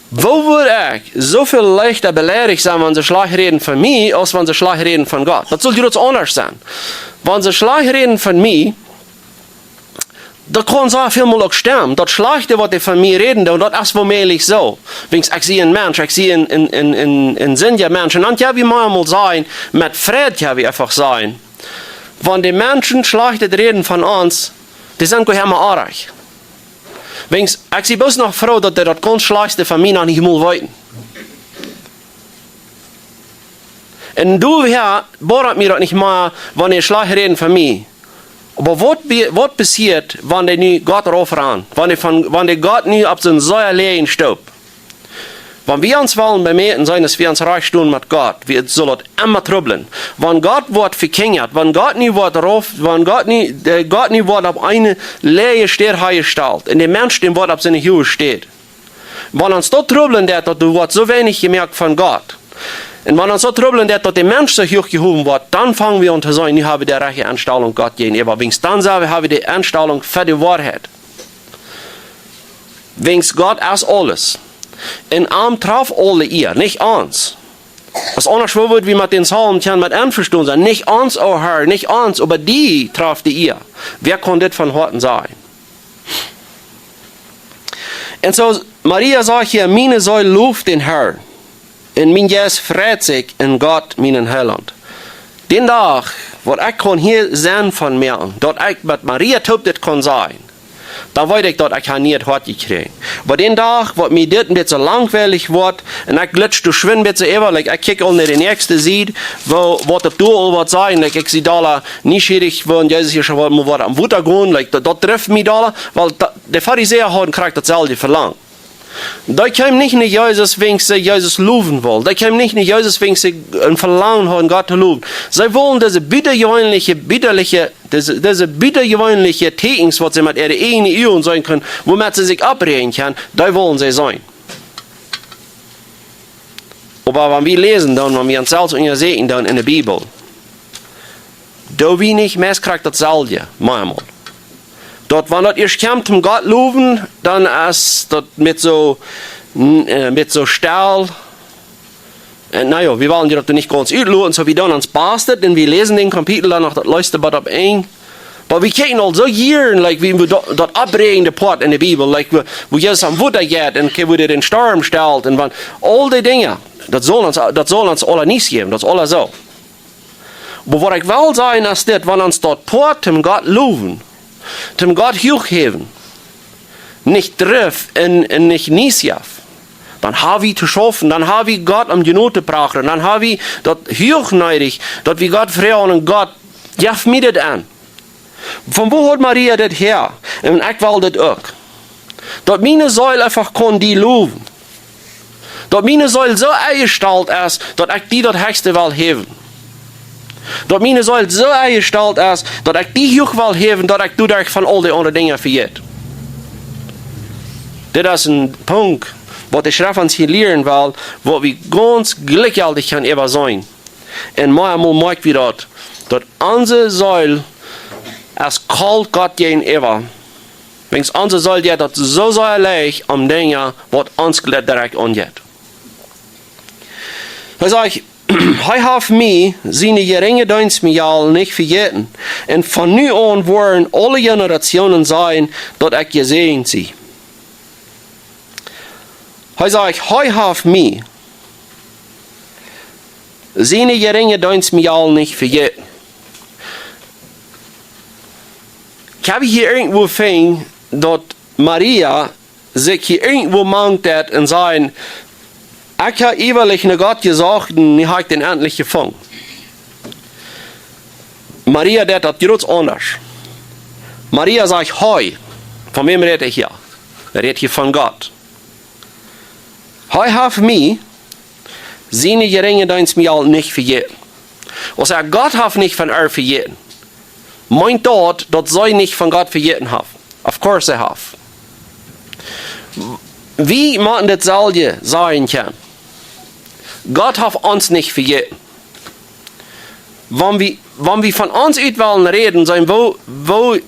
Woo wudd ekj soo väl leichta beleidicht sennen, wan see schlajcht räden von mie, aus wan see schlajcht räden von Gott? Daut sull jrods aundasch sennen. Wan see schlajcht räden von mie, daut kaun soo väl mol uk stemmen. Daut Schlajchte, waut dee von mie räden doonen, daut es woomäajlich soo. Wiels ekj sie een Mensch, ekj sie een, een, een, een, een sindja Mensch. Un dan kjenn wie mau mol sajen, met Freid kjenn wie eefach sajen: Wan de Menschen schlajchtet räden von ons, dee sent doch emma oajch. Wäajens, ekj sie bloos noch froo, daut dee daut gaunz Schlajchtste von mie noch nich mol weeten. Un doahäa bodat mie daut nich mea, wan dee schlajcht räden von mie. Oba waut be-, waut passieet, wan dee nu Gott raufranen? Wan dee von, wan dee Gott nu opp sienen Säaläajen stoopt? Wan wie ons wellen bemäten sennen, daut wie ons rajcht stonen met Gott, wie, et saul daut emma trubblen. Wan Gott woat vekjinjat, wan Gott nu woat rauf, wan Gott nu, dee Gott nu woat opp eene läaje Städ hajestalt, un de Mensch, dän woat opp siene huage Städ. Wan ons daut trubblen deit, daut doa woat soo weinich jemoakt von Gott. Un wan ons daut trubblen deit, daut de Mensch soo huach jehowen woat, dan fang wie aun to sajen, nu hab wie de rajchte Enstalunk Gott jäajenäwa. Wäajens dan saj wie, hab wie de Enstalunk fa de Woarheit. Wäajens Gott es aules. Un am traft aule Ea, nich ons. Aus aundasch, woo wudd wie met dän Psalm kjennen met envestonen sennen? Nich ons, o Herr, nich ons, oba die traft de Ea. Wäa kaun dit von Hoaten sajen? Un soo, Maria sajcht hia: Miene Seel loft dän Herrn, un mien Jeist freit sikj en Gott, mienen Heilaunt. Dän Dach, waut ekj kaun hia sennen von moaken, daut ekj met Maria toop dit kaun sajen, dan weet ekj, daut ekj ha nie daut Hoat jekjräajen. Oba dän Dach, waut mie dit een bät soo langwielich woat, un ekj glitsch doa schwind een bät soo äwa, like, ekj kjikj aul no de näakjste Sied, woo, waut daut doa aul woat sennen, like, ekj sie dolla nieschierich, woo Jesus hia schauft, mau woat aum Wota gonen, like, daut, daut drift mie dolla, wiels daut, de Farisäa hauden krakjt daut selwje Velangen. Dee kjeemen nich no Jesus, wäajens see Jesus lowen wullen. Dee kjeemen nich no Jesus, wäajens see een Velangen hauden, Gott to lowen. See wullen dise butajeweenelje, butajeweenelje, dise, dise butajeweenelje Tieekjens, waut see met äare ieejne Uagen seenen kunnen, woomet see sikj oppräajen kunnen, dee wullen see seenen. Oba wan wie läsen dan, wan wie ons selfst unjasäkjen dan en de Bibel, doo wie nich meist krakjt daut selwje, mau emol. Daut, wan daut ieescht kjemt om Gott lowen, dan es daut met soo, n-, äh, met soo stell. Un na jo, wie wellen daut nich gaunz utloten, soo wie dan ons passt et, un wie läsen dän Kapitel dan noch daut latste bat opp Enj. Oba wie kjikjen aul soo jieren, like, wie wie daut, daut oppräajende Poat en de Bibel, like, woo, woo Jesus aum Wota jeit, un woo hee dän Storm stelt, un wan, aul dee Dinja, daut saul ons, daut saul ons aula nich jäwen, daut es aula soo. Oba waut ekj well sajen es dit, wan ons daut Poat toom Gott lowen, toom Gott huach häwen, nich drift un, un nich nieschauft, dan ha wie to schaufen, dan ha wie Gott om Jnod to prachren, dan ha wie daut huach needich, daut wie Gott froagen: Gott, jeff mie dit aun. Von woo haud Maria dit häa? Un ekj well dit uk. Daut miene Seel eefach kaun die lowen. Daut miene Seel soo enjestalt es, daut ekj die daut hechste well häwen. Daut miene Seel soo enjestalt es, daut ekj die huach well häwen, daut ekj doaderch von aul dee aundre Dinja vejät. Dit es een Punkt, waut de Schreft ons hia lieren well, waut wie gaunz jlikjjeltich kjennen äwaseenen. Un mau emol moakj wie daut, daut onse Seel es kolt Gott jäajenäwa. Wäajens onse Seel jeit daut soo sea leicht om Dinja, waut ons jlikj direkt aunjeit. Hee sajcht: Hee haft mie, siene jeringe Deenstmejal, nich vejäten, un von nu aun woaren aule Generationen sajen, daut ekj jesäajent sie. Hee sajcht: Hee haft mie, siene jeringe Deenstmejal, nich vejäten. Ekj hab hia irjentwua finjen, daut Maria sikj hia irjentwua mank deit un sajcht: Ekj hab iewrich no Gott jesocht un nu hab ekj dän endlich jefungen. Maria deit daut gaunz aundasch. Maria sajcht: Hee. Von wäm rät hee hia? Hee rät hia von Gott. Hee haft mie, siene jeringe Deenstmejal, nich vejäten. Aus hee: Gott haft nich von äa vejäten, meent daut, daut see nich von Gott vejäten haft? Of course hee haft. Wie motten dit selwje sajen kjennen. Gott haft ons nich vejäten. Wan wie, wan wie von ons ut wellen räden, sennen, woo, woo,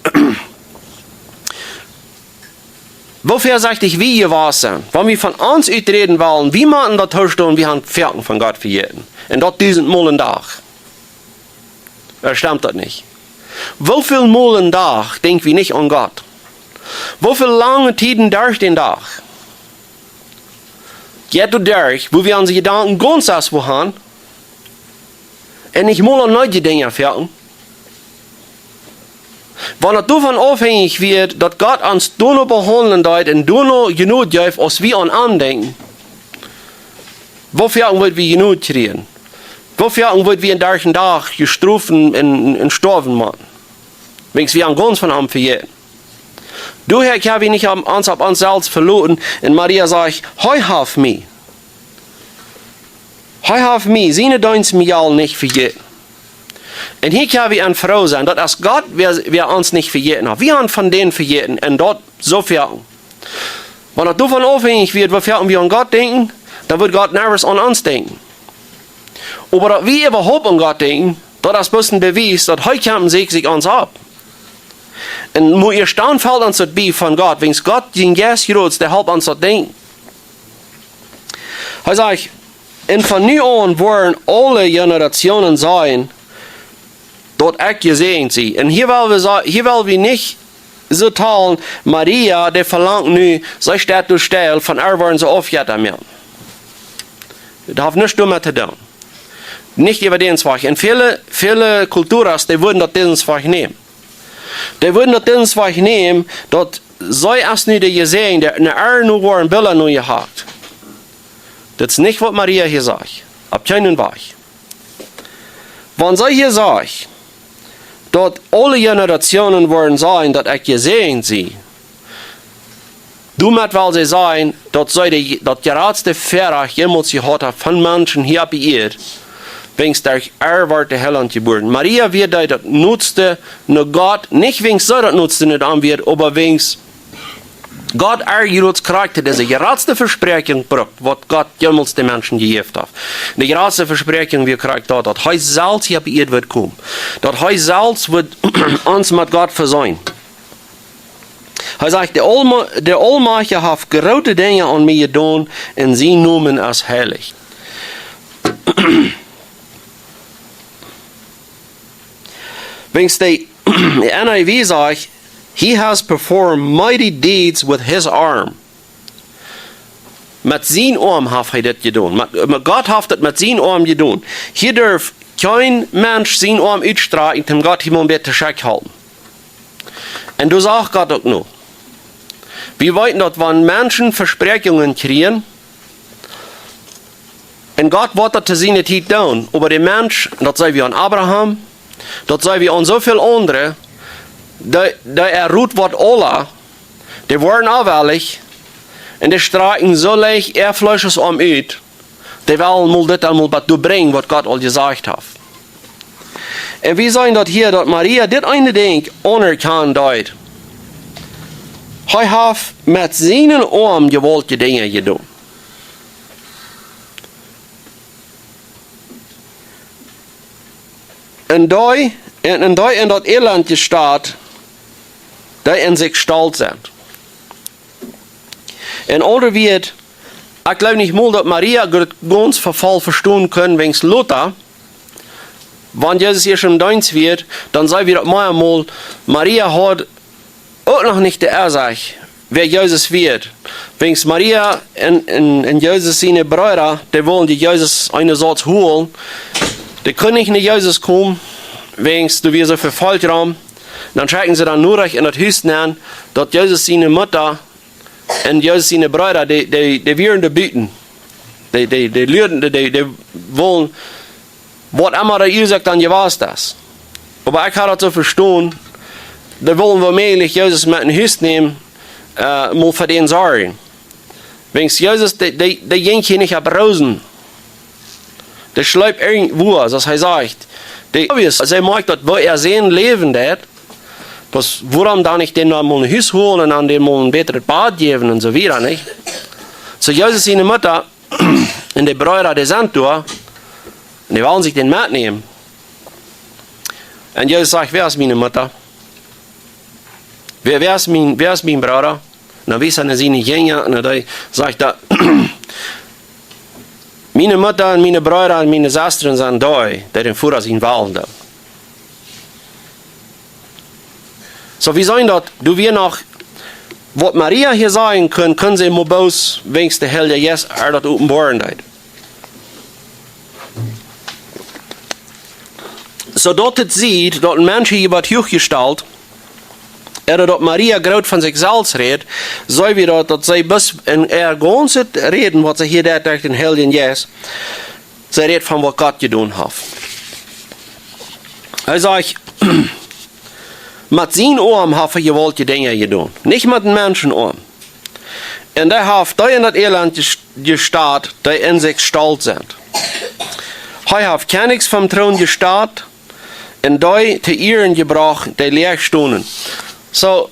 woo väasechtich wie jewast sent. Wan wie von ons ut räden wellen, wie motten daut toostonen, wie haben foaken von Gott vejäten. Un daut dusent Mol en Dach. Ea stemt daut nich? Woo väl Mol en Dach denkj wie nich aun Gott? Woo väl lange Tieden derch dän Dach jeit doa derch, wua wie onse Jedanken gaunz aundasch han un nich mol aun needje Dinja foaken? Wan daut doavon aufhenjich wia, daut Gott ons doano behaundlen deed un doano Jnod jeef, aus wie aun am denkjen, woo foaken wudd wie Jnod kjrieen? Woo foaken wudd wie en derch dän Dach jestroft un, un stoawen motten? Wäajens wie aun gaunz von am vejäten. Doahäa kjenn wie nich aun ons, opp ons selfst veloten. Un Maria sajcht: Hee haft mie, hee haft mie, siene Deenst mie aul nich vejäten. Un hia kjenn wie aun froo sennen, daut es Gott, wäa, wäa ons nich vejäten haft. Wie haben von dän vejäten, un daut soo foaken. Wan daut doavon aufhenjich wia, woo foaken wie aun Gott denkjen, dan wudd Gott niemols aun ons denkjen. Oba daut wie äwahaupt aun Gott denkjen, daut es bloos een Bewies, daut hee kjemt un säkjt sikj ons opp. Un mau ea dan felt ons daut bie von Gott, wäajens Gott, sien Jeist jrod, dee halpt ons daut denkjen. Hee sajcht: Un von nu aun woaren aule Generationen sajen, daut ekj jesäajent sie. Un hia well wie sa-, hia well wie nich soo talen, Maria, dee velangt nu, see steit doa stell, von ar woaren see Aufjetta moaken. Daut haft nuscht doamet to doonen. Nich äwa dän Wajch. Un väle, väle Kulturas, dee wudden daut dän Wajch nämen. Dee wudden daut dän Wajch nämen, daut see es nu de Jesäajende, un ar nu woaren Billa nu jehakt. Daut es nich, waut Maria hia sajcht. Opp kjeenen Wajch. Wan see hia sajcht, daut aule Generationen woaren sajen, daut ekj jesäajent sie, doamet well see sajen, daut see de, daut jratste Väarajcht jemols jehaut haft von Menschen hia opp de Ieed, wäajens derch ar wort de Heilaunt jebuaren. Maria wia dee, daut noodste no Gott, nich wäajens see daut noodste no am wia, oba wäajens Gott ar jrods krakjt dise jratste Vespräakjunk brukt, waut Gott jemols de Menschen jejäft haft. De jratste Vespräakjunk wia krakjt daut, daut hee selfst hia opp de Ieed wudd komen. Daut hee selfst wudd ons met Gott vesöhnen. Hee sajcht: De Aulma-, de Aulmajchtje haft groote Dinja aun mie jedonen, un sien Nomen es heilich. Wäajens de N I V sajcht: He has performed mighty deeds with his arm. Met sien Oarm haft hee dit jedonen. Met, met Gott haft et met sien Oarm jedonen. Hia durf kjeen Mensch sien Oarm utstrakjen, om Gott hia mau een bät to schekj hoolen. Un doa sach Gott uk no. Wie weeten daut, wan Menschen Vespräakjungen kjrieen, un Gott woat daut to siene Tiet doonen, oba de Mensch, daut seenen wie aun Abraham, daut seenen wie aun soo väl aundre, dee, dee äa Rot woat aula, dee woaren aufwellich, un dee strakjen soo leicht äa Fleesch om ut, dee wellen mol dit emol bat doa brinjen, waut Gott aul jesajcht haft. Un wie seenen daut hia, daut Maria dit eene Dinkj aunerkjanen deed. Hee haft met sienen Oarm jewaultje Dinja jedonen. Un dee, un, un dee en daut Elend jestat, dee en sikj stolt sent. En aundre Wieed, ekj jleew nich mol, daut Maria daut gaunz voll vestonen kunn, wäajens lota, wan Jesus ieescht em Deenst wia, dan säd wie daut mau emol, Maria haud uk noch nich de Äwasicht, wäa Jesus wia. Wäajens Maria un, un, un Jesus siene Breeda, dee wullen dee Jesus eene Sauz holen. Dee kunnen nich no Jesus komen, wäajens doa wia soo väl Volkj rom. Dan schekjten see dan Norecht en daut Hus nenn, daut Jesus siene Mutta un Jesus siene Breeda, dee, dee, dee wieren doa buten. Dee, dee, dee luaden, dee, dee, dee wullen, waut emma de Uasoak dan jewast es. Oba ekj haud daut soo vestonen, dee wullen woomäajlich Jesus met no Hus nämen, äh, mol fa dän sorjen. Wäajens Jesus, dee, dee, dee jinkj hia nich opp Rosen. Dee schleep irjentwua, soo aus hee sajcht. Dee, obvious, see moakjt daut, woo äa Sän läwen deed, bloos wuarom dan nich dän dan mol no Hus holen un dan dän mol een bätret Bad jäwen un soo wieda, nich? Soo Jesus siene Mutta un de Breeda, dee sent doa, un dee wellen sikj dän metnämen. Un Jesus sajcht: Wäa es miene Mutta? Wäa, wäa es mien, wäa es mien Brooda? Dan wiest hee no siene Jinja, un dan sajcht hee: Miene Mutta un miene Breeda un miene Sestren sent dee, dee dän Voda sienen Wellen doonen. Soo, wie seenen daut, doa wia noch, waut Maria hia sajen kunn, kunn see mau bloos wäajens de Heilje Jeist äa daut openboaren deed. Soo daut et sitt, daut een Mensch hia woat huachjestalt, ooda daut Maria groot von sikj selfst rät, soo aus daut, daut see bloos en äa gaunzet Räden, waut see hia deed derch dän Heiljen Jeist, see rät von waut Gott jedonen haft. Hee sajcht: "Met sien Oarm haft hee jewaultje Dinja jedonen, nich met een Menschenoarm. Un hee haft dee en daut Elend jes-, jestat, dee en sikj stolt sent. Hee haft Kjennichs vom Troon jestat un dee to Ieren jebrocht, dee läach stonen." Soo,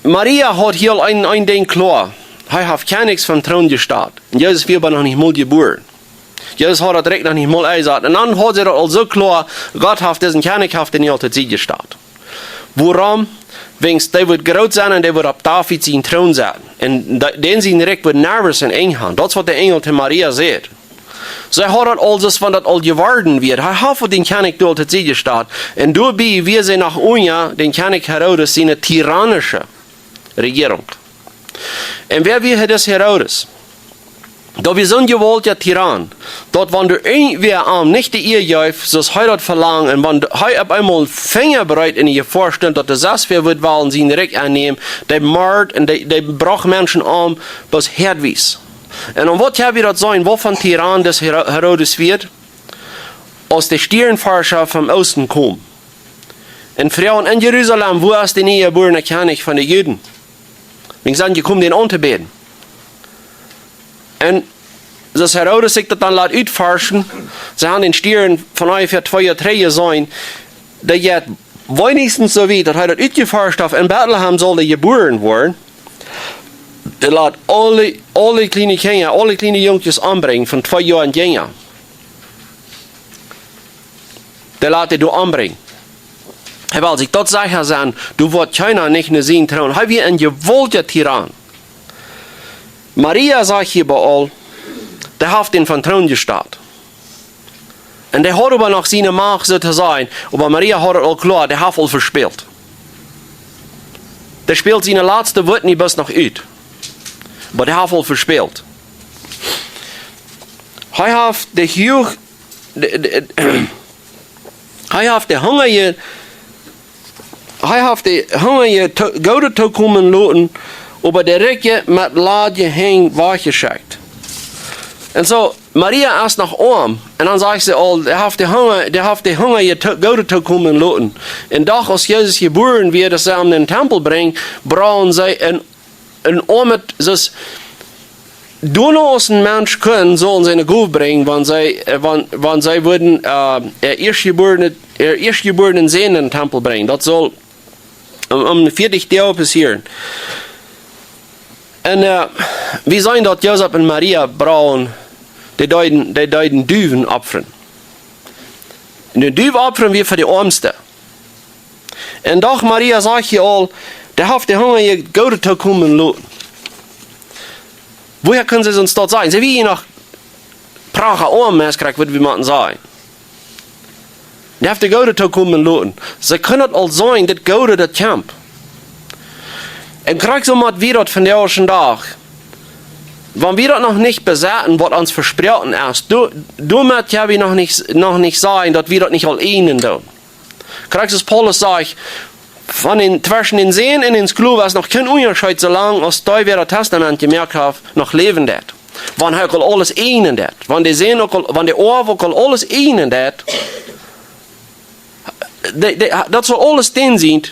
Maria haud hia een, een Dinkj kloa. Hee haft Kjennichs vom Troon jestat. Un Jesus wia oba noch nich mol jebuaren. Jesus haud daut Rikj noch nich mol enjesat. Un dan haud see daut aul soo kloa, Gott haft disen Kjennich, haft dän aul to Sied jestat. Wuarom? Wiels dee woat groot sennen un dee woat opp David sienen Troon setten. Un de-, dän sien Rikj woat niemols een Enj haben. Daut es waut de Enjel to Maria säd. See haud daut aul soo, wan daut aul jeworden wia. Hee haud dän Kjennich doa to Sied jestat. Un doabie wia see noch unja dän Kjennich Herodes siene tyrannische Rejierunk. Un wäa wia dis Herodes? Daut wia soon jewaultja Tyrann, daut wan doa irjentwäa am nich de Ea jeef, soo aus hee daut velangd, un wan hee opp eemol Finja breet un hee väastalt, daut doa sest wäa wudd wellen sien Rikj aunnämen, dee mord un dee, dee brocht Menschen om, bloos häadwies. Un om waut hee wia daut sennen, waut fa een Tyrann dis Hero-, Herodes wia, aus de Stierenforscha vom Oosten kjeemen un fruagen en Jerusalem: "Wua es de niejebuarne Kjennich von de Juden? Wie sent jekjeemen, dän auntoobäden." Un soo aus Herodes sikj daut dan leet utforschen, see haben dän Stieren von onjefäa twee Joa trigj jeseenen, dee jeit weinichstens soo wiet, daut hee daut utjeforscht haft, en Betlehem saul hee jebuaren woaren. Hee leet aule, aule kjliene Kjinja, aule kjliene Junkjes ombrinjen von twee Joa un jinja. Dee leet dee doa ombrinjen. Hee well sikj daut secha sennen, doa woat kjeena nich no sienen Troon. Hee wia een jewaultja Tyrann. Maria, sajcht hia oba aul, dee haft am vom Troon jestat. Un dee haud oba noch siene Macht, soo to sajen. Oba Maria haud daut aul kloa, dee haft aul vespält. Dee spält siene latste Wieed nu bloos noch ut. Oba dee haft aul vespält. Hee haft de Huach, de, de, hee haft de Hungaje, hee haft de Hungaje to-, Goodet tookomen loten, oba de Rikje met ladje Henj wajchjeschekjt. Un soo, Maria es noch oam. Un dan sajcht see aul, dee haft de Hunga, dee haft de Hungaje to-, Goodet tookomen loten. Un doch aus Jesus jebuaren wia, daut see am en dän Tempel brinjen, brochten see een, een oamet, soo aus, doano aus een Mensch kunn, sullen see eene Gow brinjen, wan see, äh, wan, wan see wudden, äh, äa ieeschtjebuarnet, äa ieeschtjebuarnen Sän en dän Tempel brinjen. Daut saul om, om veatich Doag passieren. Un, äh, wie seenen daut Josef un Maria brochten, dee deeden, dee deeden Duwen opfren. Un de Duw opfren wia fa de Oamste. Un doch Maria, sajcht hia aul, dee haft de Hungaje Goodet tookomen loten. Woohäa kjennen see ons daut sajen? See wia noch pracha oam, es krakjt waut wie motten sajen. Dee haft de Goodet tookomen loten. See kjennen daut aul seenen, daut Goode, daut kjemt. Un krakjt soo motten wie daut vondoag dän Dach. Wan wie daut noch nich besetten, waut ons vesproaken es, doa, doamet kjenn wie noch nich, noch nich sajen, daut wie daut nich aul eenen doonen. Krakjt soo aus Paulus sajcht, von dän, tweschen dän Sän un dän Sklow es noch kjeen Unjascheet, soo lang aus dee, wäa daut Tastament jemoakt haft, noch läwen deit. Wan hee uk aul aules eenen deit. Wan de Sän uk aul, wan de Oaw uk aul aules eenen deit. De, de, daut saul aules dän sien.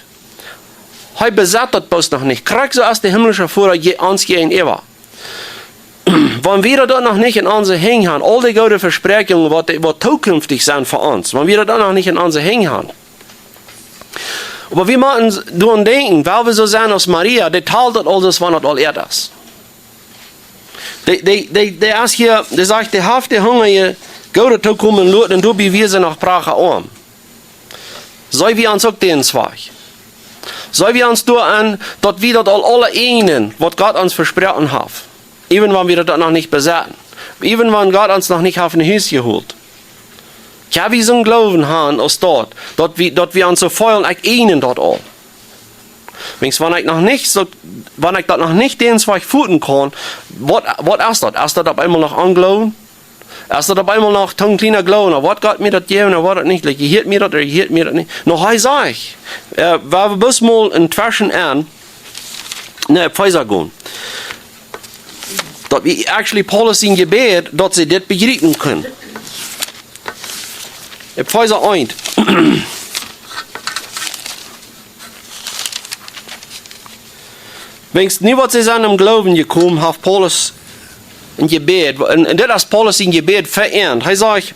Hee besett daut bloos noch nich. Krakjt soo aus de himlische Voda je-, ons jäajenäwa. Wan wie daut noch nich en onse Henj haben, aul dee goode Vespräakjungen, waut, waut tookjünftich sent fa ons, wan wie daut noch nich en onse Henj haben. Oba wie motten doaraun denkjen, wan wie soo sent aus Maria, dee talt daut aul soo aus wan daut aul äa es. Dee, dee, dee, dee es hia, dee sajcht, dee haft de Hungaje Goodet tookomen loten un doabie wia see noch pracha oam. Soo wie ons uk dän Zweig. Soo wie ons doaraun, daut wie daut aul aules eenen, waut Gott ons vesproaken haft. Iewen wan wie daut noch nich besetten. Iewen wan Gott ons noch nich haft no Hus jeholt. Jo, wie sellen Gloowen haben aus daut, daut wie, daut wie ons soo feelen, ekj eenen daut aul. Wiels wan ekj noch nich soo, wan ekj daut noch nich dän Zweig foten kaun, waut, waut es daut? Es daut opp eemol noch Ongloowen? Aus daut opp eemol noch toom kjliena Gloowen, na, woat Gott mie daut jäwen, na, woat daut nich, like, jehieet mie daut, ooda jehieet mie daut nich. Noch hee sajcht, äh, wie haben bloos mol een Tweschenenj, no Efeesa gonen. Daut wie actually Paulus sien Jebäd, daut see dit bejriepen kjennen. Efeesa eent. Wiels nu waut see sent em Gloowen jekomen, haft Paulus een Jebäd, un, un dit es Paulus sien Jebäd fa an. Hee sajcht: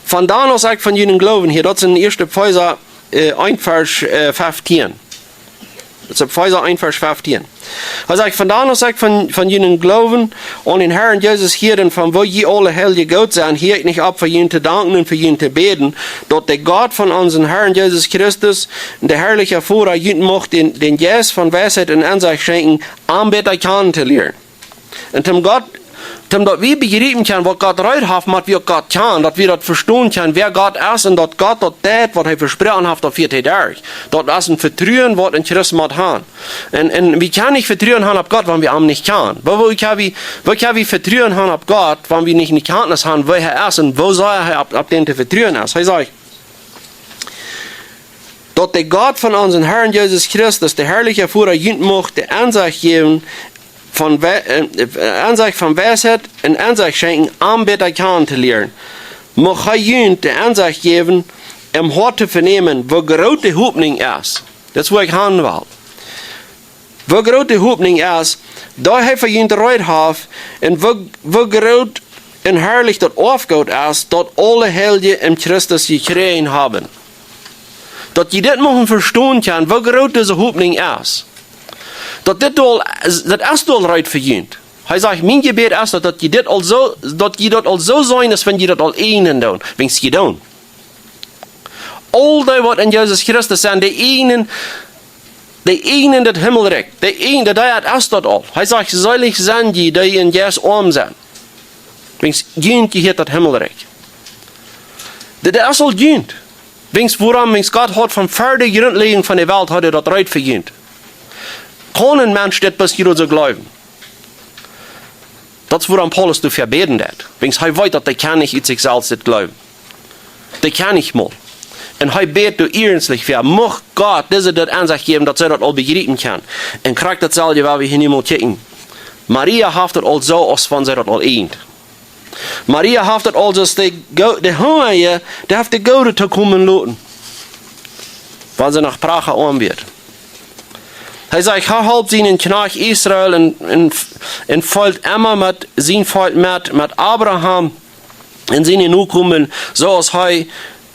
"Von dan aus ekj von junen Gloowen hieed", daut es en ieeschte Efeesa, äh, eent Varsch, äh, feftieen. Daut es Efeesa eent Varsch feftieen. Hee sajcht: "Von dan aus ekj von, von junen Gloowen aun dän Herrn Jesus hieed un von woo jie aule Heilje goot sent, hia ekj nich opp fa junt to danken un fa junt to bäden, daut de Gott von onsen Herrn Jesus Christus, de harliche Voda, junt mucht dän, dän Jeist von Weisheit un Ensecht schenkjen, am bäta kjanen to lieren." Un toom Gott, toom daut wie bejriepen kjennen, waut Gott reed haft, mott wie uk Gott kjanen, daut wie daut vestonen kjennen, wäa Gott es un daut Gott daut deit, waut hee vesproaken haft, daut fieet hee derch. Daut es een Vetruen, waut een Christ mott haben. Un, un wie kjennen nich Vetruen haben opp Gott, wan wie am nich kjanen. Woo, woo kjenn wie, woo kjenn wie Vetruen haben opp Gott, wan wie nich eene Kjantnis haben, wäa hee es un woo sea hee opp, opp dän to vetruen es? Hee sajcht, daut de Gott von onsen Herrn Jesus Christus, de harliche Voda, junt mucht de Ensecht jäwen von Wei-, äh, Ensecht von Weisheit un Ensecht schenkjen, am bäta kjanen to lieren. Mucht hee junt de Ensecht jäwen, em Hoat to venämen, woo groot de Hopninj es. Daut es, wua ekj han well. Woo groot de Hopninj es, dee hee fa junt reed haft, un woo, woo groot un harlich daut Oafgoot es, daut aule Heilje en Christus jekjräajen haben. Daut jie dit muchten vestonen kjennen, woo groot dise Hopninj es. Daut dit aul, daut es aul reed fa junt. Hee sajcht, mien Jebäd es daut, daut jie dit aul soo, daut jie daut aul soo seenen, aus wan jie daut aul eenen doonen, wiels jie doonen. Aul dee, waut en Jesus Christus sent, dee eenen, dee eenen daut Himmelrikj. Dee eenen, dee, dee es daut aul. Hee sajcht, selig sent dee, dee em Jeist oam sent, wiels junt jehieet daut Himmelrikj. Dit es aul junt. Wiels wuarom? Wiels Gott haud von ver de Grundläajen von de Welt haud hee daut reed fa junt. Kaun een Mensch dit bloos hia soo jleewen? Daut es wuarom Paulus doafäa bäden deed. Wiels hee weet, daut dee kjennen nich ut sikj selfst dit jleewen. Dee kjennen nich mol. Un hee bät doa iernstlich fa: Mucht Gott dise daut Ensecht jäwen, daut see daut aul bejriepen kjennen. Un krakjt daut selwje, wua wie hia nu mol kjikjen. Maria haft daut aul soo, aus wan see daut aul eent. Maria haft daut aul soo, aus de Go-, de Hungrije, dee haft de Goode to komen loten, wan see noch pracha oam wia. Hee sajcht, hee holp sienen Kjnajcht Israel un, un, un folt emma met sien Volkj met, met Abraham un siene Nokomen, soo aus hee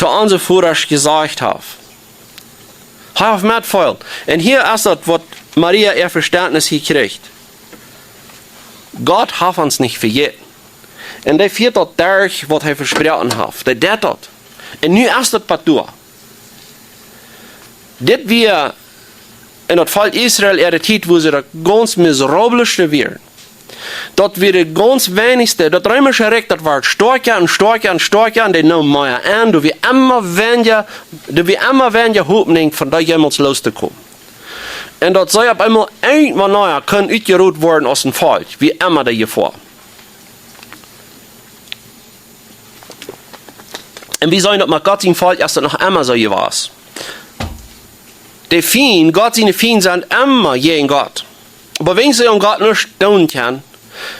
to onse Vodasch jesajcht haft. Hee haft metjefeelt. Un hia es daut, waut Maria äa Vestentnis hia kjricht. Gott haft ons nich vejäten. Un dee fieet daut derch, waut hee vesproaken haft. Dee deit daut. Un nu es daut boolt doa. Dit wia en daut Volkj Israel äare Tiet, wua see daut gaunz miserabelste wieren. Daut wia daut gaunz weinichste, daut reemische Rikj, daut wort stoakja un stoakja un stoakja, un dee neem mea aun, doa wia emma weinja, doa wia emma weinja Hopninj von dee jemols loos to komen. Un daut see opp eemol irjentwan, na jo, kunnen utjerot woaren aus een Volkj, wia emma de Jefoa. Un wie seenen daut met Gott sien Volkj es daut noch emma soo jewast. De Fiend, Gott siene Fiend sent emma jäajen Gott. Oba wan see aun Gott nuscht doonen kjennen,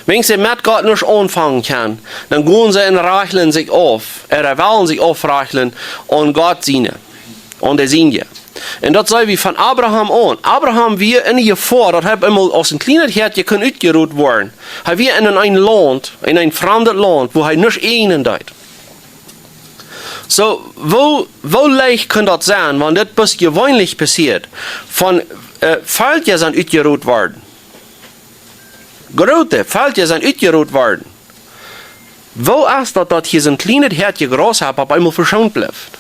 wan see met Gott nuscht aunfangen kjennen, dan gonen see un rajchlen sikj auf, ooda wellen sikj aufrajchlen aun Gott siene, aun de Sienje. Un daut seenen wie von Abraham aun. Abraham wia en de Jefoa, daut hee eemol aus een kjlienet Häatje kunn utjerot woaren. Hee wia en een Launt, en een framdet Launt, wua hee nuscht eenen deed. Soo, woo, woo leicht kunn daut sennen, wan dit bloos jeweenlich passieet? Von, äh, Velkja sent utjerot worden. Groote Velkja sent utjerot worden. Woo es daut, daut hia soon kjlienet Häatje Graushopp opp eemol veschoont blift?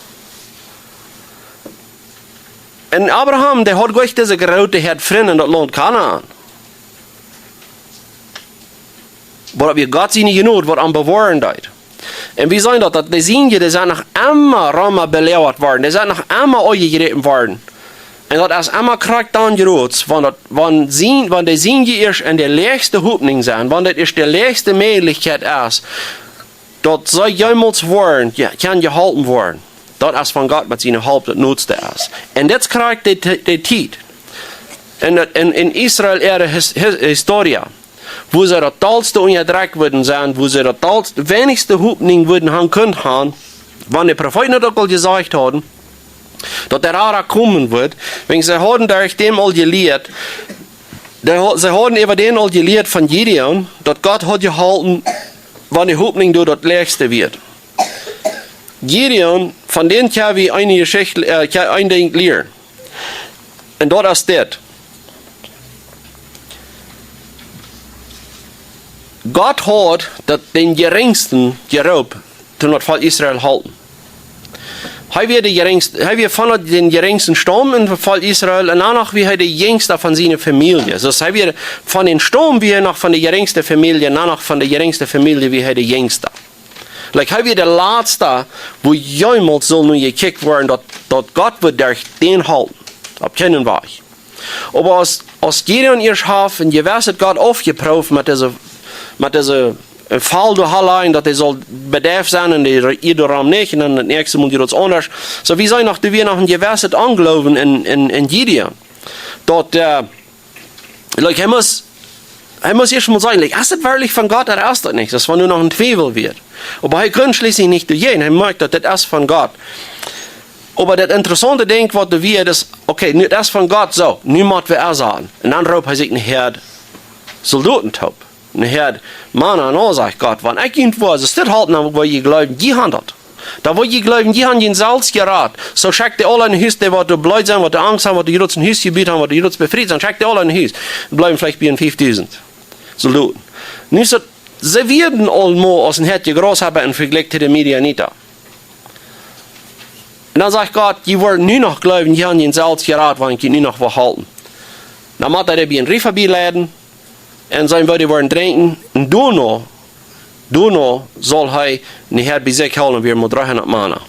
Un Abraham, dee haud goanich dise groote Häad Frind en daut Launt Kanaan. Oba daut wia Gott siene Jnod, waut am bewoaren deed. Un wie seenen daut, daut de Sienje, dee sent noch emma rom beloagat worden. Dee sent noch emma aunjejräpen worden. Un daut es emma krakjt dan jrod, wan daut, wan sien, wan de Sienje ieescht en de läachste Hopninj sent, wan daut ieescht de läachste Mäajlichkjeit es, daut see jemols woaren, jo, kjennen jeholpen woaren. Daut es von Gott met siene Help daut noodste es. Un dit kjricht de, de, de Tiet. En, en, en Israel äare his, his, Historia, woo see daut dolste unjadrekjt wudden sennen, woo see daut dolste, weinigste Hopninj wudden haben kunnen haben, wan de Profeeten daut uk aul jesajcht hauden, daut de Rara komen wudd, wäajen see hauden derch däm aul jelieet, dee ha-, see hauden äwa dän aul jelieet von Gideon, daut Gott haud jeholpen, wan de Hopninj doa daut läachste wia. Gideon, von dän kjenn wie eene Jeschicht, äh, kjenn een Dinkj lieren. Un daut es dit. Gott haud daut dän Jerinjsten jeroopt, toom daut Volkj Israel halpen. Hee wia de Jerinjste, hee wia von dän jerinjsten Staum en daut Volkj Israel un dan noch wia hee de Jinjsta von siene Famielje. Soo hee wia von dän Staum wia hee noch von de jerinjste Famielje, dan noch von de jerinjste Famielje wia hee de Jinjsta. Like, hee wia de latste, woo jemols sull nu jekjikjt woaren, daut, daut Gott wudd derch dän halpen. Opp kjeenen Wajch. Oba aus, aus Gideon ieescht haft een jewesset Gott aufjeprooft met dise, met dise, äh, Faul doa hauljen, daut hee sull bedeift sennen un dee Ied doarom nich, un dan daut näakjste Mol wia daut aundasch. Soo, wie seenen noch, doa wia noch een jewesset Ongloowen en, en, en Gideon. Daut, äh, like, hee must, hee must ieescht mol sajen, like, es daut werkjlich von Gott ooda es daut nich? Daut wia nu noch een Twiewel wieet. Oba hee kunn schlieslich nich doajäajen. Hee moakjt daut, daut es von Gott. Oba daut interessaunte Dinkj waut doa wia, es, okay, nu daut es von Gott, soo, nu mott wie es haben. Un dan roopt hee sikj ne Häad Soldoten toop. Ne Häad Mana, un dan sajcht Gott, wan ekj junt woa, soo dit halpen, dan woa jie jleewen, jie haben daut. Dan woa jie jleewen, jie haben junt selfst jerat. Soo schekjt dee aule no Hus, dee waut doa bleed sent, waut doa Angst haben, waut doa jrods en Hus jebut haben, waut doa jrods befriet sent, schekjt dee aule no Hus. Bliewen veleicht bie fiefdusent Soldoten. Nu es daut, see wieren aul mau aus een Häad Jraus haben em Vejlikj to de Midianita. Un dan sajcht Gott, jie woaren nu noch jleewen, jie haben junt selfst jerat, wan ekj junt nu noch woa halpen. Dan mott hee bie een Riefa bieleiden, un see woaren woaren drinkjen, un doano, doano saul hee ne Häad bie sikj hoolen, wada mau dreehundat Mana.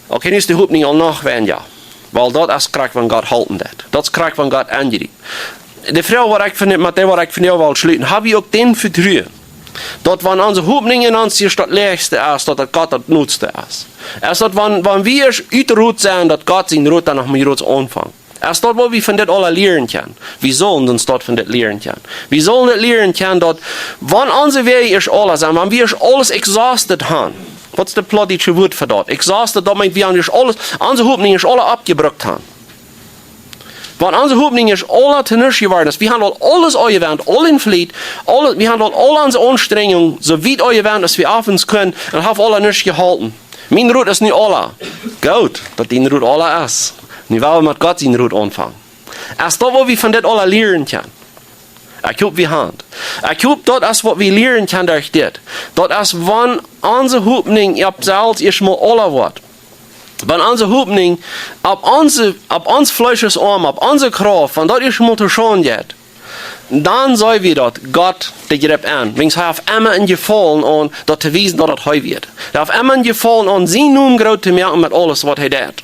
Okay, nu es de Hopninj aul noch weinja. Wiels daut es krakjt wan Gott halpen deit. Daut es krakjt wan Gott aunjriept. De Froag waut ekj von, met dee waut ekj vondoag well schluten, hab wie uk daut Vetruen, daut wan onse Hopninj en ons ieescht daut läachste es, daut daut Gott daut noodste es? Es daut wan, wan wie ieescht utrot sent, daut Gott sien Rot dan noch mea rot aunfangt? Es daut waut wie von dit aula lieren kjennen? Wie sellen ons daut von dit lieren kjennen. Wie sellen dit lieren kjennen, daut wan onse Wäaj ieescht aula sent, wan wie ieescht aules exhausted haben. Waut es daut plautdietsche Wuat fa daut? Exhausted, daut meent, wie haben ieescht aules, onse Hopninj ieescht aula aufjebrukt haben. Wan onse Hopninj ieescht aula to nuscht jeworden es, wie haben aul aules aufjewendt, aul en Fleet, aules, wie haben aul, aul onse Aunstrenjungen, soo wiet aufjewendt aus wie oft kunnen, un haft aula nuscht jeholpen. Mien Rot es nu aula. Goot, daut dien Rot aula es. Nu well wie met Gott sien Rot aunfangen. Es daut waut wie von dit aula lieren kjennen? Ekj hop, wie haben. Ekj hop, daut es waut wie lieren kjennen derch dit. Daut es wan onse Hopninj opp selfst ieescht mol aula woat. Wan onse Hopninj opp onse, opp ons Fleesch es oam, opp onse Krauft, wan daut ieescht mol to Schaund jeit, dan seenen wie daut Gott dee jript aun. Wiels hee haft emma een Jefaulen aun daut to wiesen daut daut hee wia. Hee haft emma een Jefaulen aun sienen Nomen groot to moaken met aules waut hee deit.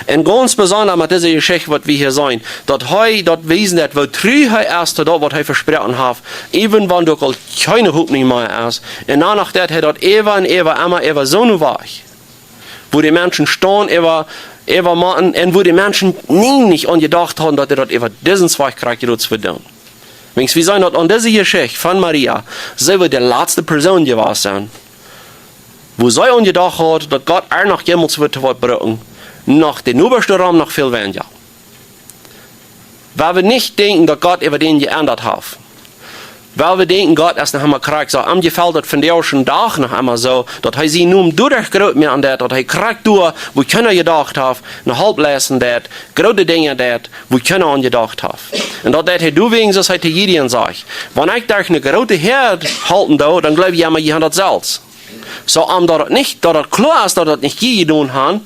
Un gaunz besonda met dise Jeschicht waut wie hia seenen, daut hee daut wiest daut woo tru hee es to daut waut hee vesproaken haft, even wan doa aul kjeene Hopninj mea es. Un dan noch deit hee daut äwa un äwa, emma äwa soone Wajch, woo de Menschen stonen äwa, äwa motten, un woo de Menschen nie nich aun jedocht haben, daut hee daut äwa disen Wajch krakjt wudd doonen. Wiels wie seenen daut aun dise Jeschicht von Maria, see woat de latste Persoon jewast sennen, woo see aun jedocht haud, daut Gott äa noch jemols wudd to waut brucken, noch de Nobasch doarom noch väl weinja. Wiels wie nich denkjen, daut Gott äwa dän jeendat haft. Wiels wie denkjen, Gott es noch emma krakjt soo. Am jefelt daut vondoag dän Dach noch emma soo, daut hee sienen Nomen doaderch groot moakt, daut hee krakjt doa, woo kjeena jedocht haft, ne Help leisten deit, groote Dinja deit, woo kjeena aun jedocht haft. Un daut deit hee doawäajen, soo aus hee to Gideon sajcht: Wan ekj derch ne groote Häad halpen doo, dan jleew jie emma, jie haben daut selfst. Soo, om daut nich, daut daut kloa es, daut daut nich jie jedonen haben,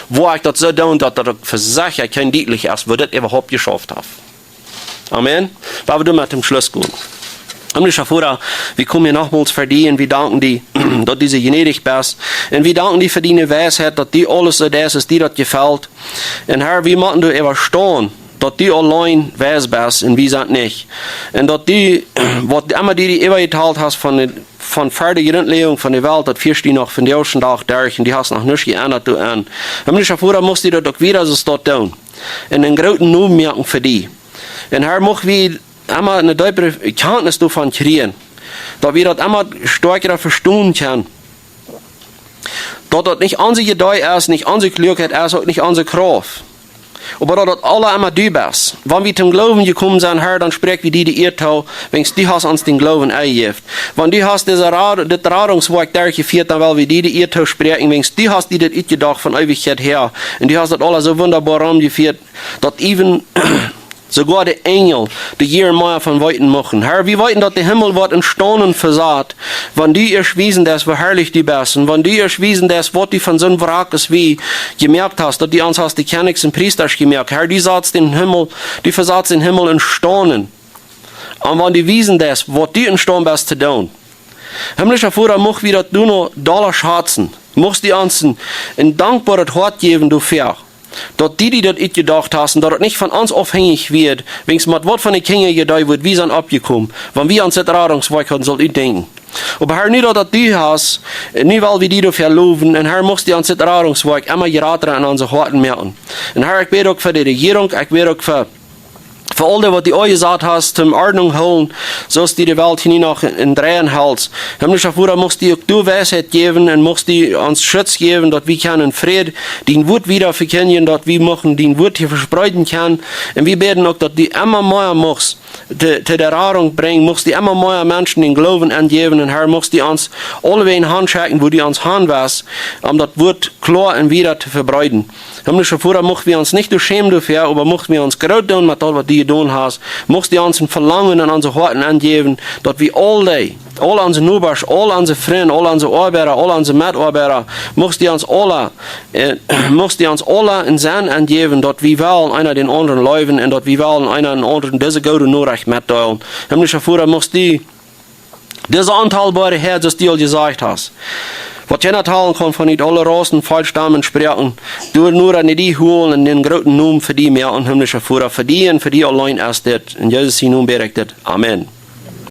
woa ekj daut soo doonen, daut daut uk fa sikj kjeen dietlich es, woo dit äwahaupt jeschauft haft. Amen. Lot wie doa met toom Schluss gonen. Himmlischa Voda, wie komen hia nochmols ver die un wie danken die, daut du soo jnädich best. Un wie danken die fa diene Weisheit, daut du aules soo deist, aus die daut jefelt. Un Herr, wie motten doa äwastonen, daut du auleen weis best un wie sent nich. Un daut du, waut emma du die äwajetalt hast von de, von ver de Jrintläajunk von de Welt, daut fieescht du noch vondoag dän Dach derch un du hast noch nuscht jeendat doaraun. Himmlischa Voda, muchst du daut uk wada soo daut doonen. Un eenen grooten Nomen moaken fa die. Un Herr, mucht wie emma eene deepere Erkjantnis doavon kjrieen, daut wie daut emma stoakja vestonen kjennen. Daut daut nich onse Jedee es, nich onse Kluakjeit es, uk nich onse Krauft. Oba daut daut aules emma du best. Wan wie toom Gloowen jekomen sent, Herr, dan spräakj wie die de Ea too, wiels du hast ons dän Gloowen enjejäft. Wan du hast dise Rad-, dit Radungswoakj derchjefieet, dan well wie die de Ea toospräakjen, wiels du hast die dit utjedocht von Eewichkjeit häa. Un du hast daut aules soo wundaboa aunjefieet, daut even soogoa de Enjel doa hia mea von weeten muchten. Herr, wie weeten, daut de Himmel woat enstonen vesat, wan du ieescht wiesen deist, woo harlich du best. Un wan du ieescht wiesen deist, waut du von soon Wrack aus wie jemoakt hast, daut du ons hast de Kjennichs un Priestasch jemoakt. Herr, du satst dän Himmel, du vesatst dän Himmel enstonen. Un wan du wiesen deist, waut du enstonen best to doonen. Himmlischa Voda, mucht wie daut nu noch dolla schazen. Muchst du ons een, een dankboaret Hoat jäwen doafäa, daut du die daut utjedocht hast un daut et nich von ons aufhenjich wia, wiels met waut von de Kjinja je dee, woo wie sent oppjekomen, wan wie ons dit Radungswoakj hauden sullen utdenkjen. Oba Herr, nu daut daut du hast, nu well wie die doafäa lowen, un Herr, muchst du ons dit Radungswoakj emma jrata en onse Hoaten moaken. Un Herr, ekj bäd uk fa de Rejierunk, ekj bäd uk fa fa aul dee, waut du aunjesat hast, toom Ordnunk hoolen, soo aus du de Welt hia nu noch enn, enn Dreien helst. Himmlischa Voda, muchst du uk du Weisheit jäwen un muchst du ons Schutz jäwen, daut wie kjennen enn Fräd dien Wuat wieda vekjindjen, daut wie muchten dien Wuat hia vespreeden kjennen. Un wie bäden uk, daut du emma mea muchst de, de Radunk brinjen, muchst du emma mea Menschen dän Gloowen enjäwen. Un Herr, muchst du ons aulewäajen hanschekjen, wua du ons han west, om daut Wuat kloa un wieda to vebreeden. Himmlischa Voda, mucht wie ons nich schämen doafäa, oba mucht wie ons groot doonen met daut, waut du jedonen hast. Muchst du ons een Velangen enn onse Hoaten enjäwen, daut wie aul dee, aul onse Nobasch, aul onse Frind, aul onse Oabeida, aul onse Metoabeida, muchst du ons aula, äh, muchst du ons aula een Senn enjäwen, daut wie wellen eena dän aundren leewen un daut wie wellen eena dän aundren dise goode Norecht metdeelen. Himmlischa Voda, muchst du dise ontalboare Häad, soo aus du aul jesajcht hast, waut kjeena talen kaun, von ut aule Rausen, Volkjstammen, Sproaken, doa no aun die hoolen un dän grooten Nomen fa die moaken, himmlischa Voda, fa die un fa die auleen es dit. Enn Jesus sienen Nomen bäd ekj dit. Amen.